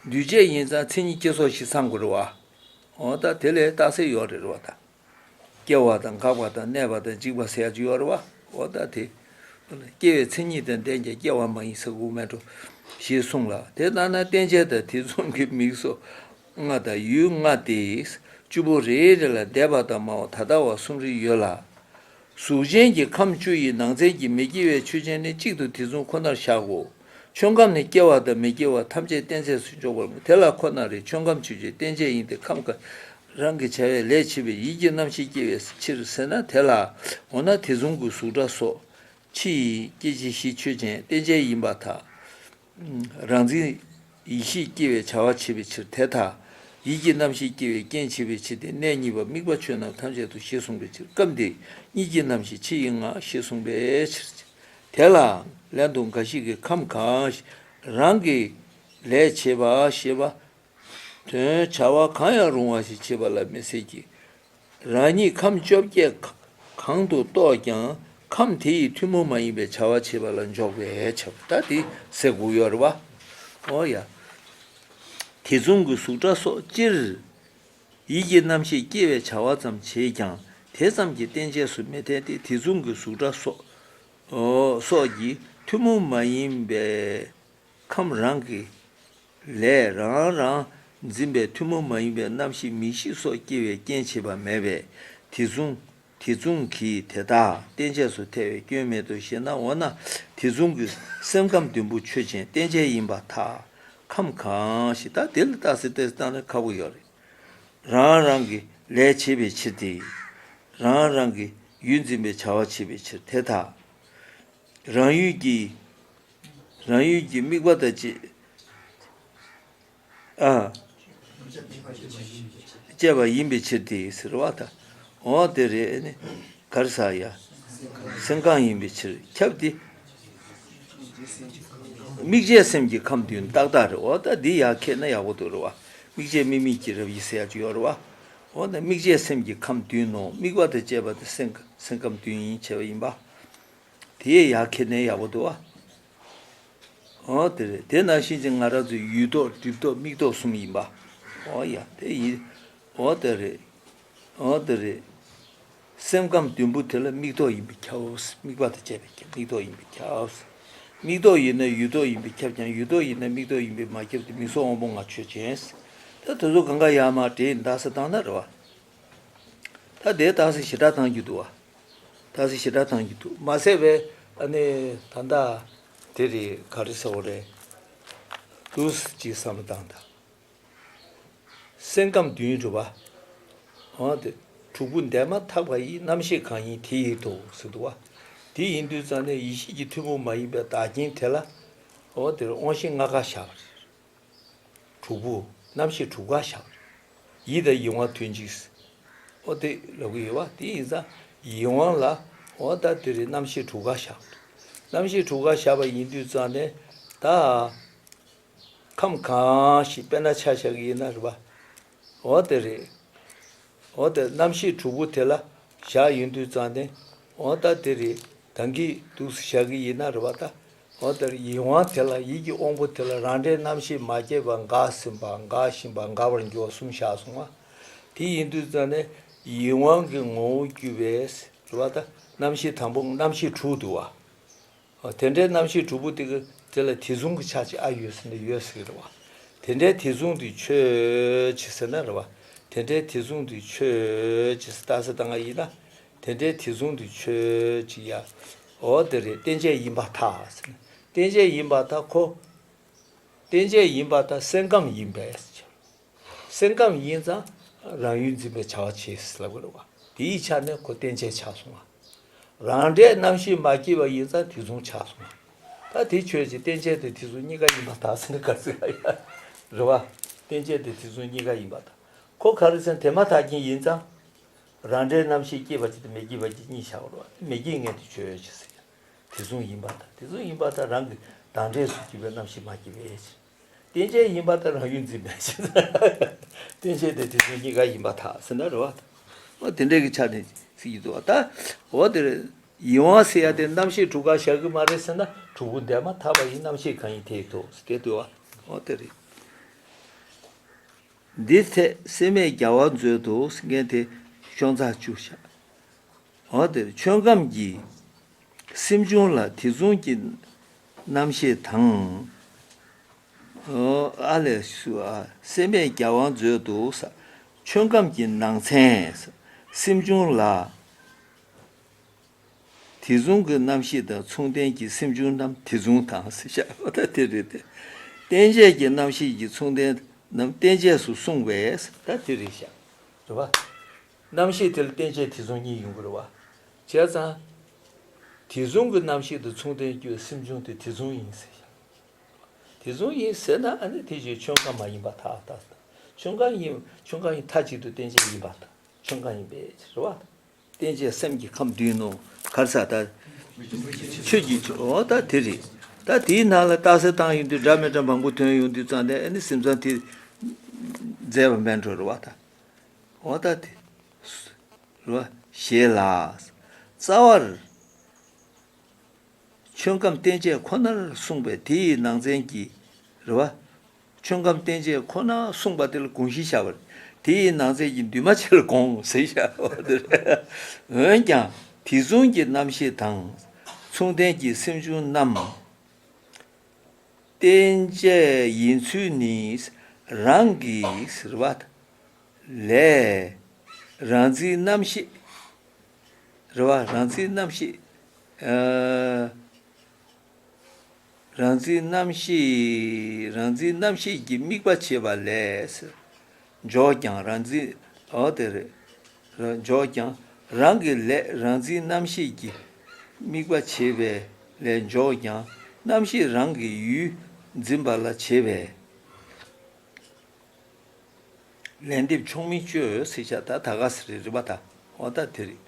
འདུས་བྱས་ཡིན་ཙང་མཚན་ཉིད་སྐྱེ་སོགས་ཞེས་ཚང་དགོས་རེད་བ། འོ་ད་དེ་ལས་རྟགས་གསལ་ཡོད་རེད་རེད་བ་ད། སྐྱེ་བ་དང་འགག་པ་དང་གནས་པ་དང་འཇིག་པ་ཟེར་ཡ་ཅིག་ཡོད་རེད་བ། འོ་ད་དེ། སྐྱེ་བའི་མཚན་ཉིད་དང་ལྡན་ཀྱང་སྐྱེ་བ་མ་ཡིན་ཟེར་དགོས་མེད་འགྲོ། ཞེས་གསུངས་ལ། དེ་ལྟར་ན་རྟེན་བཅས་དང་དེ་མཚུངས་ཀྱི་མིག་སོགས་ལྔ་དང་ཡུལ་ལྔ་སྟེ། བཅུ་པོ་རེ་རེ་ལ་འདས་པ་དང་སྨྲ་བ་ད་ལྟ་བ་གསུམ་རེ་ཡོད་ལ། གཟུགས་ཅན་གྱི་ཁམས་བཅུ་ཡི་ནང་ཚན་གྱི་མི་སྐྱེ་བའི་ཆོས་ཅན་ནི་གཅིག་ཏུ་དེ་མཚུངས་ཁོ་ནར་བཞག་གོ། ཆོས་ཁམས་ནི་སྐྱེ་བ་དང་མི་སྐྱེ་བ་ཐམས་ཅད་རྟེན་ཚད་སུ་འཇོག་པར་མི། དེ་ལ་ཁོ་ན་རེ་ཆོས་ཁམས་ཆོས་ཅན་རྟེན་བཅས་ཡིན་ཏེ། ཁམས་གང་རང་གི་བྱ་བའི་ལས་བྱེད་པའི་ཡིད་ཀྱི་རྣམ་ཤེས་སྐྱེ་བའི་ཕྱིར་ཟེར་ན། དེ་ལ་འོ་ན་དེ་མཚུངས་ཀྱི་གཟུགས་སྒྲ་སོགས་ཕྱི་ཡི་སྐྱེ་མཆེད་བཞི་ཆོས་ཅན་རྟེན་བཅས་ཡིན་པར་ཐལ། རང་འཛིན་ཡིད་ཤེས་སྐྱེ་བའི་བྱ་བ་བྱེད་པའི་ཕྱིར་དེ་ལྟ། ཡིད་ཀྱི་རྣམ་ཤེས་སྐྱེ་བའི་རྐྱེན་བྱེད་པའི་ཕྱིར་ཏེ། གནས་གཉིས་པ་དམིགས་པ་ཆོས་རྣམས་ཐམས་ཅད་དུ་ཞེས་གསུངས་པའི་ཕྱིར། སྐབས་འདིར་གཉིས་ཀྱི་རྣམ་ཤེས་ཕྱི་ཡི་ལྔ་ཞེས་གསུངས་པའི་ཕྱིར། དེ་ལའང་ལན་དུ་འགའ་ཞིག་གིས་ཁམས་གང་ཞིག་རང་གི་ལས་བྱེད་པ་ཞེས་པ། དོན་བྱ་བ་གང་ཡང་རུང་བ་ཞིག་བྱེད་པ་ལ་མི་ཟེར་གྱི། རང་ཉིད་ཁམས་བཅོ་བརྒྱད་གང་དུ་གཏོགས་ཀྱང་ཁམས་དེ་ཡི་ཐུན་མོང་མ་ཡིན་པའི་བྱ་བ་བྱེད་པ་ལ་འཇོག་པས་ཁྱབ། ད་དེ་ཟེར་དགོས་ཡོད་རེད་བ། འོ་ཡ། དེ་མཚུངས་ཀྱི་གཟུགས་སྒྲ་སོགས་སྤྱིར་ཡིད་ཀྱི་རྣམ་ཤེས་སྐྱེ་བའི་བྱ་བ་ཙམ་བྱེད་ཀྱང་དེ་ཙམ་གྱིས་རྟེན་བཅས་སུ་མི་འཐད་དེ། དེ་མཚུངས་ཀྱི་གཟུགས་སྒྲ་སོགས་སོགས་ཀྱི་ཐུན་མོང་མ་ཡིན་པའི་ཁམས་རང་གི་ལས་རང་རང་འཛིན་པའི་ཐུན་མོང་མ་ཡིན་པའི་རྣམ་ཤེས་མིག་ཤེས་སོགས་སྐྱེ་བའི་རྐྱེན་བྱེད་པ་མེད་པས། དེ་མཚུངས་དེ་མཚུངས་ཀྱིས་དེ་དག་རྟེན་བཅས་སུ་ཐལ་བའི་སྐྱོན་མེད་དོ་ཞེ་ན། འོ་ན་དེ་མཚུངས་ཀྱི་སེམས་ཁམས་བདུན་པོ་ཆོས་ཅན་རྟེན་བཅས་ཡིན་པར་ཐལ། ཁམས་གང་ཞིག་ད་དེ་ལ་རྟགས་གསལ་ཏོག་ཙམ་བཏང་ན་ཁག་པོ་ཡོད་རེད། རང་རང་གི་ལས་བྱེད་པའི་ཕྱིར་ཏེ། རང་རང་གི་ཡུལ་འཛིན་པའི་བྱ་བ་བྱེད་པའི་ཕྱིར་དེ་ལྟ། རང་ཡུལ་གྱི། རང་ཡུལ་གྱི་དམིགས་པ་དང་བཅས། ཨ། བཅས་པ་ཡིན་པའི་ཕྱིར་ཏེ་ཟེར་བ་དང་། འོ་དེ་རེད་ནི། གར་ས་ཡ། སེམས་གང་ཡིན་པའི་ཕྱིར་ཁྱབ་སྟེ། དམིགས་བཅས་སེམས་ཀྱི་ཁམས་བདུན་ཏག་ཏག་རེད། འོ་ད་འདི་ཡར་ཁྱེར་ན་ཡག་པོ་འདུག་རེད་བ། དམིགས་བཅས་དམིགས་མེད་ཀྱི་རབ་དབྱེ་ཟེར་ཡག་ཅིག་ཡོད་རེད་བ། འོ་ད་དམིགས་བཅས་སེམས་ཀྱི་ཁམས་བདུན་ནོ། དམིགས་པ་དང་བཅས་པ་དེ་སེམས་སེམས་ཁམས་བདུན་ཡིན་བྱས་པ་ཡིན་པ། དེ་ཡར་ཁྱེར་ནས་ཡག་པོ་འདུག་བ། འོ་དེ་རེད། དེ་ནང་བཞིན་གྱི་ང་རང་ཚོའི་ཡུལ་ལྡོག་སྒྲིབ་ལྡོག་དམིགས་ལྡོག་གསུམ་ཡིན་པ། འོ་ཡ་དེ་ཡིན། འོ་དེ་རེད། འོ་དེ་རེད། སེམས་ཁམས་བདུན་པོ་དེ་ལ་དམིགས་ལྡོག་ཡིན་པས་ཁྱབ། དམིགས་པ་དང་བཅས་པས་ཁྱབ། དམིགས་ལྡོག་ཡིན་པས་ཁྱབ། དམིགས་ལྡོག་ཡིན་ན་ཡུལ་ལྡོག་ཡིན་པས་ཁྱབ་ཀྱང་ཡུལ་ལྡོག་ཡིན་ན་དམིགས་ལྡོག་ཡིན་པས་མ་ཁྱབ་སྟེ། མིག་སོགས་དབང་པོ་ལྔ་ཆོས་ཅན། ད་དེ་ཚོ་གང་ག་ཡར་མར་འདྲེས་ནས་འདག་ས་བཏང་ན་རེད་བ། ད་དེ་རྟགས་གསལ་ཞེ་དྲག་བཏང་རྒྱུ་འདུག་བ། རྟགས་གསལ་ཞེ་དྲག་བཏང་རྒྱུ་འདུག་མ་ཟད་པའི་ཨ་ནི་ད་ལྟ་དེ་རེད། ག་རེ་ཟེར་བ་རེད། འདུག་སེ་ཅིག་བསམ་བློ་བཏང་དང་། སེམས་ཁམས་བདུན་རེད་བ། འོ་དེ་དྲུག་པོ་འདས་མ་ཐག་པ་ཡི། རྣམ་ཤེས་གང་ཡིན་དེ་ཡི་དོ་ཟེར་འདུག་བ། དེ་ཡིན་དུས་ཙང་ནས་ཡེ་ཤེས་ཀྱི་ཐུན་མོང་མ་ཡིན་པའི་བདག་རྐྱེན་དེ་ལ། འོ་དེར་དབང་ཤེས་ལྔ་ཀ་བཞག་པ་རེད། དྲུག་པོ། རྣམ་ཤེས་དྲུག་ཀ་བཞག་པ་རེད། ཡིད་དང་ཡིད་དབང་དོན་གཅིག་འོ་དེ་ལབ་ཀྱི་ཡོད་པ། དེ་ཡིན་ཙང་ཡིད་དབང་ལ། འོ་ད་དེ་རེད། རྣམ་ཤེས་དྲུག་ཀ་བཞག་པ་རེད། རྣམ་ཤེས་དྲུག་ཀ་བཞག་པ་ཡིན་དུས་ཙང་ནས་ད། ཁམས་གང་ཞིག་དཔེར་ན་ཆ་བཞག་གི་ཡིན་ན་རེད་པ། འོ་དེ་རེད། འོ་དེ་རྣམ་ཤེས་དྲུག་པོ་དེ་ལ་བཞག་ཡོང་དུས་ཙང་ནས། འོ་ད་དེ་རེད། ད་གིན་འདུག་སེ་བཞག་གི་ཡིན་ན་རེད་པ་ད། འོ་དེར་ཡིད་དབང་དེ་ལ། ཡིད་ཀྱི་དབང་པོ་དེ་ལ་རང་འབྲས་རྣམ་ཤེས་མ་སྐྱེས་པ། འགགས་ཟིན་པ། འགགས་བཞིན་པ། འགག་པར་འགྱུར་བ་གསུམ་བཞག་སོང་བ། དེ་ཡིན་དུས་ཙང་ནས་ཡིད་དབང་གི་ངོ་བོར་གྱུར་པའི་རེད་པ་ད། རྣམ་ཤེས་དང་པོ། རྣམ་ཤེས་དྲུག་འདུག་བ། དེ་འདྲའི་རྣམ་ཤེས་དྲུག་པོ་དེ་གི་དེ་ལ་དེ་མཚུངས་ཀྱི་ཆ་ཅིག་ཨ་ཡོད་ཟེར་ནས་ཡོད་ཟེར་གི་རེད་བ། དེ་འདྲའི་དེ་མཚུངས་དེ་ཆོས་ཅིག་ཟེར་ན་རེད་བ། དེ་འདྲའི་དེ་མཚུངས་དེ་ཆོས་ཅིག་ཟེར་ལྟ་ས་ལྟ་ང་ཡིན་ན། དེ་འདྲའི་དེ་མཚུངས་དེ་ཆོས་ཅིག་ཡ། འོ་དེ་རེད། རྟེན་ཅན་ཡིན་པར་ཐལ་ཟེར་ན། རྟེན་ཅན་ཡིན་པར་ཐལ་ཁོ། རྟེན་ཅན་ཡིན་པར་ཐལ། སེམས་ཁམས་ཡིན་པས་ཟེར། སེམས་ཁམས་ཡིན་ཙང་རང་ཡུལ་འཛིན་པའི་བྱ་བ་བྱེད་ཟེར་ལབ་དགོས་རེད་བ། དེའི་ཆ་ནས་ཁོ་རྟེན་ཅན་ཆགས་སོང་བ། རང་འབྲས་རྣམ་ཤེས་མ་སྐྱེས་པ་ཡིན་ཙང་དེ་མཚུངས་ཆགས་སོང་བ། ད་དེ་ཆོས་ཅན། རྟེན་ཅན་དེ་དེ་མཚུངས་གཉིས་ཀ་ཡིན་པར་ཐལ་ཟེར་ནས་ག་ཚོད་ཡ། རེད་བ། རྟེན་ཅན་དེ་དེ་མཚུངས་གཉིས་ཀ་ཡིན་པར་ཐལ། ཁོ་ག་རེ་ཟེར་ན་དེ་མ་ཐག་རྐྱེན་ཡིན་ཙང་། རང་འབྲས་རྣམ་ཤེས་སྐྱེས་པ་གཅིག་དང་མི་སྐྱེས་པ་གཅིག་གཉིས་བཞག་དགོས་རེད་བ། མི་སྐྱེས་ངེས་དེ་ཆོས་ཅན་ཟེར་ཡ། དེ་མཚུངས་ཡིན་པར་ཐལ། དེ་མཚུངས་ཡིན་པར་ཐལ། རང་གི་བདག་འབྲས་སུ་གྱུར་པའི་རྣམ་ཤེས་མ་སྐྱེས་པའི་ཕྱིར། རྟེན་ཅན་ཡིན་པར་ཐལ། རང་ཡུལ་འཛིན་པའི་ཕྱིར། རྟེན་ཅན་དེ་དེ་མཚུངས་གཉིས་ཀ་ཡིན་པར་ཐལ་ཟེར་ན་རེད་བ། འོ་དེ་འདྲའི་གི་ཆ་ནས་ཟེར་གྱི་འདུག་བ། ད་འོ་དེར་ཡིད་དབང་ཟེར་ཡ་དེ་རྣམ་ཤེས་དྲུག་ཀ་བཞག་གི་མ་རེད་ཟེར་ན། དྲུག་པོ་འདས་མ་ཐག་པ་ཡི། རྣམ་ཤེས་གང་ཡིན་དེ་ཡི་དོ་ཟེར་དེ་འདུག་བ། འོ་དེ་རེད། འདི་ཐད་སེམས་མེད་རྒྱལ་བ་མཛོད་དུ་ཟེར་མཁན་དེ་ཤོག་ཚ་བཅུ་བཞག་འོ་དེར་ཆོས་ཁམས་ཀྱི་སེམས་བྱུང་ལ་དེ་མཚུངས་ཀྱི་རྣམ་ཤེས་དང་། ཨ་ལས་སུ་ཨ། སེམས་མེད་རྒྱལ་བ་མཛོད་དུ་ས། ཆོས་ཁམས་ཀྱི་ནང་ཚན་སེམས་བྱུང་ལ། དེ་མཚུངས་ཀྱི་རྣམ་ཤེས་དང་མཚུངས་ལྡན་གྱི་སེམས་བྱུང་རྣམས་དེ་མཚུངས་དང་ཟེར་བཞག་འོ་ད་དེ་རེད་དེ། རྟེན་ཅན་གྱི་རྣམ་ཤེས་ཀྱི་མཚུངས་ལྡན་རྣམས་རྟེན་ཅན་སུ་གསུངས་པས་ད་དེ་རེད་བཞག་རེད་བ། རྣམ་ཤེས་དེ་ལ་རྟེན་ཅན་དེ་མཚུངས་གཉིས་ཡོང་གི་རེད་བ། བྱས་ཙང་། དེ་མཚུངས་ཀྱི་རྣམ་ཤེས་དང་མཚུངས་ལྡན་གྱི་སེམས་བྱུང་དེ་དེ་མཚུངས་ཡིན་ཟེར་བཞག་དེ་མཚུངས་ཡིན་ཟེར་ན་ཨ་ནི་དེ་བཞིན་ཆོས་ཁམས་མ་ཡིན་པར་ཐལ། ད་ཆོས་ཁམས་ཡིན། ཆོས་ཁམས་ཡིན་མཐའ་གཅིག་ཏུ་རྟེན་ཅན་ཡིན་པར་ཐལ། ཆོས་ཁམས་ཡིན་པའི་ཕྱིར་རོ། རྟེན་ཅན་སེམས་ཀྱི་ཁམས་བདུན་ནོ། ག་རེ་ཟེར་ད། ཆོས་ཀྱི་ཆོས། འོ་ད་དེ་རེད། ད་དེའི་ནང་ལ་རྟགས་གསལ་བཏང་ཡོང་དུས་འདྲ་མི་འདྲ་མང་པོ་ཐོན་ཡོང་དུས་ཙང་ནས་ཨ་ནི་སེམས་ཙམ་དེ་མཛད་པ་མེད་འགྲོ་རེད་བ་ད། འོ་ད་དེ། རེད་བ། ཞེས་ལ། རྩ་བར། ཆོས་ཁམས་རྟེན་ཅན་ཁོ་ནར་གསུངས་པས་དེ་ཡི་ནང་ཚན་གྱི། རེད་བ། ཆོས་ཁམས་རྟེན་ཅན་ཁོ་ནར་གསུངས་པ་དེ་ལ་དགོངས་གཞི་བཞག་པ་རེད། དེ་ཡི་ནང་ཚན་གྱི་འདུས་མ་བྱས་ལ་དགོངས་ཟེར་བཞག་པ་དེ་རེད། འོན་ཀྱང་དེ་མཚུངས་ཀྱི་རྣམ་ཤེས་དང་མཚུངས་ལྡན་གྱི་སེམས་བྱུང་རྣམས་རྟེན་ཅན་ཡིན་ཚུལ་ནི། རང་གི་ཟེར་བ་ལས་རང་འཛིན་རྣམ་ཤེས། རེད་བ། རང་འཛིན་རྣམ་ཤེས། ཨ། རང་འཛིན་རྣམ་ཤེས། རང་འཛིན་རྣམ་ཤེས་ཀྱི་དམིགས་པ་བྱེད་པ་ལས་འཇོག་ཀྱང་། རང་འཛིན། འོ་དེ་རེད། འཇོག་ཀྱང་། རང་གི་ལས་རང་འཛིན་རྣམ་ཤེས་ཀྱི་དམིགས་པ་བྱེད་པའི་ལས་འཇོག་ཀྱང་རྣམ་ཤེས་རང་གི་ཡུལ་འཛིན་པ་ལ་བྱེད་པས། ལན་འདེབས་ཆུང་མིན་སྤྱོད་ཟེར་བྱ་ད་ད་ག་ཟེར་རེད་རེད་པ་ད། འོ་ད་དེ་རེད།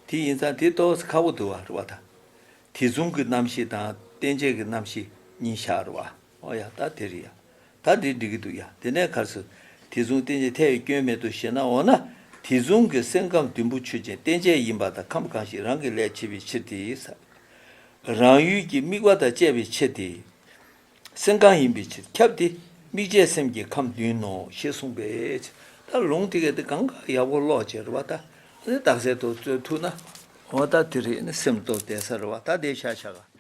དེ་ཡིན་ཙང་དེ་ཏོག་ཙམ་ཁག་པོ་འདུག་བ་རེད་པ་ད། དེ་མཚུངས་ཀྱི་རྣམ་ཤེས་དང་རྟེན་ཅན་གྱི་རྣམ་ཤེས་གཉིས་བཞག་རེད་བ། འོ་ཡ་ད་དེ་རེད་ཡ། ད་འདི་འགྲིག་གི་འདུག་ཡ། དེ་ནས་ག་རེ་ཟེར། དེ་མཚུངས་རྟེན་ཅན་མཐའ་ཡས་སྐྱོན་མེད་དོ་ཞེ་ན། འོ་ན་དེ་མཚུངས་ཀྱི་སེམས་ཁམས་བདུན་པོ་ཆོས་ཅན་རྟེན་ཅན་ཡིན་པ་དང་ཁམས་གང་ཞིག་རང་གི་ལས་བྱེད་པའི་ཕྱིར་ཏེ། རང་ཡུལ་གྱི་དམིགས་པ་དང་བཅས་པའི་ཕྱིར་ཏེ། སེམས་ཁམས་ཡིན་པའི་ཕྱིར་ཁྱབ་སྟེ། དམིགས་བཅས་སེམས་ཀྱི་ཁམས་བདུན་ནོ་ཞེས་གསུངས་པས། ད་ལུང་དེ་ག་དེ་གང་ག་ཡག་པོ་ཀློག་བྱས་རེད་བ་ད། རྟགས་གསལ་དུ་རྩོད་ཐུབ་ན། འོ་ད་དེ་རེད་ནི་སེམས་སྟོབས་ལྡན་ས་རེད་བ་ད་དེ་ཤ་ཤ་ག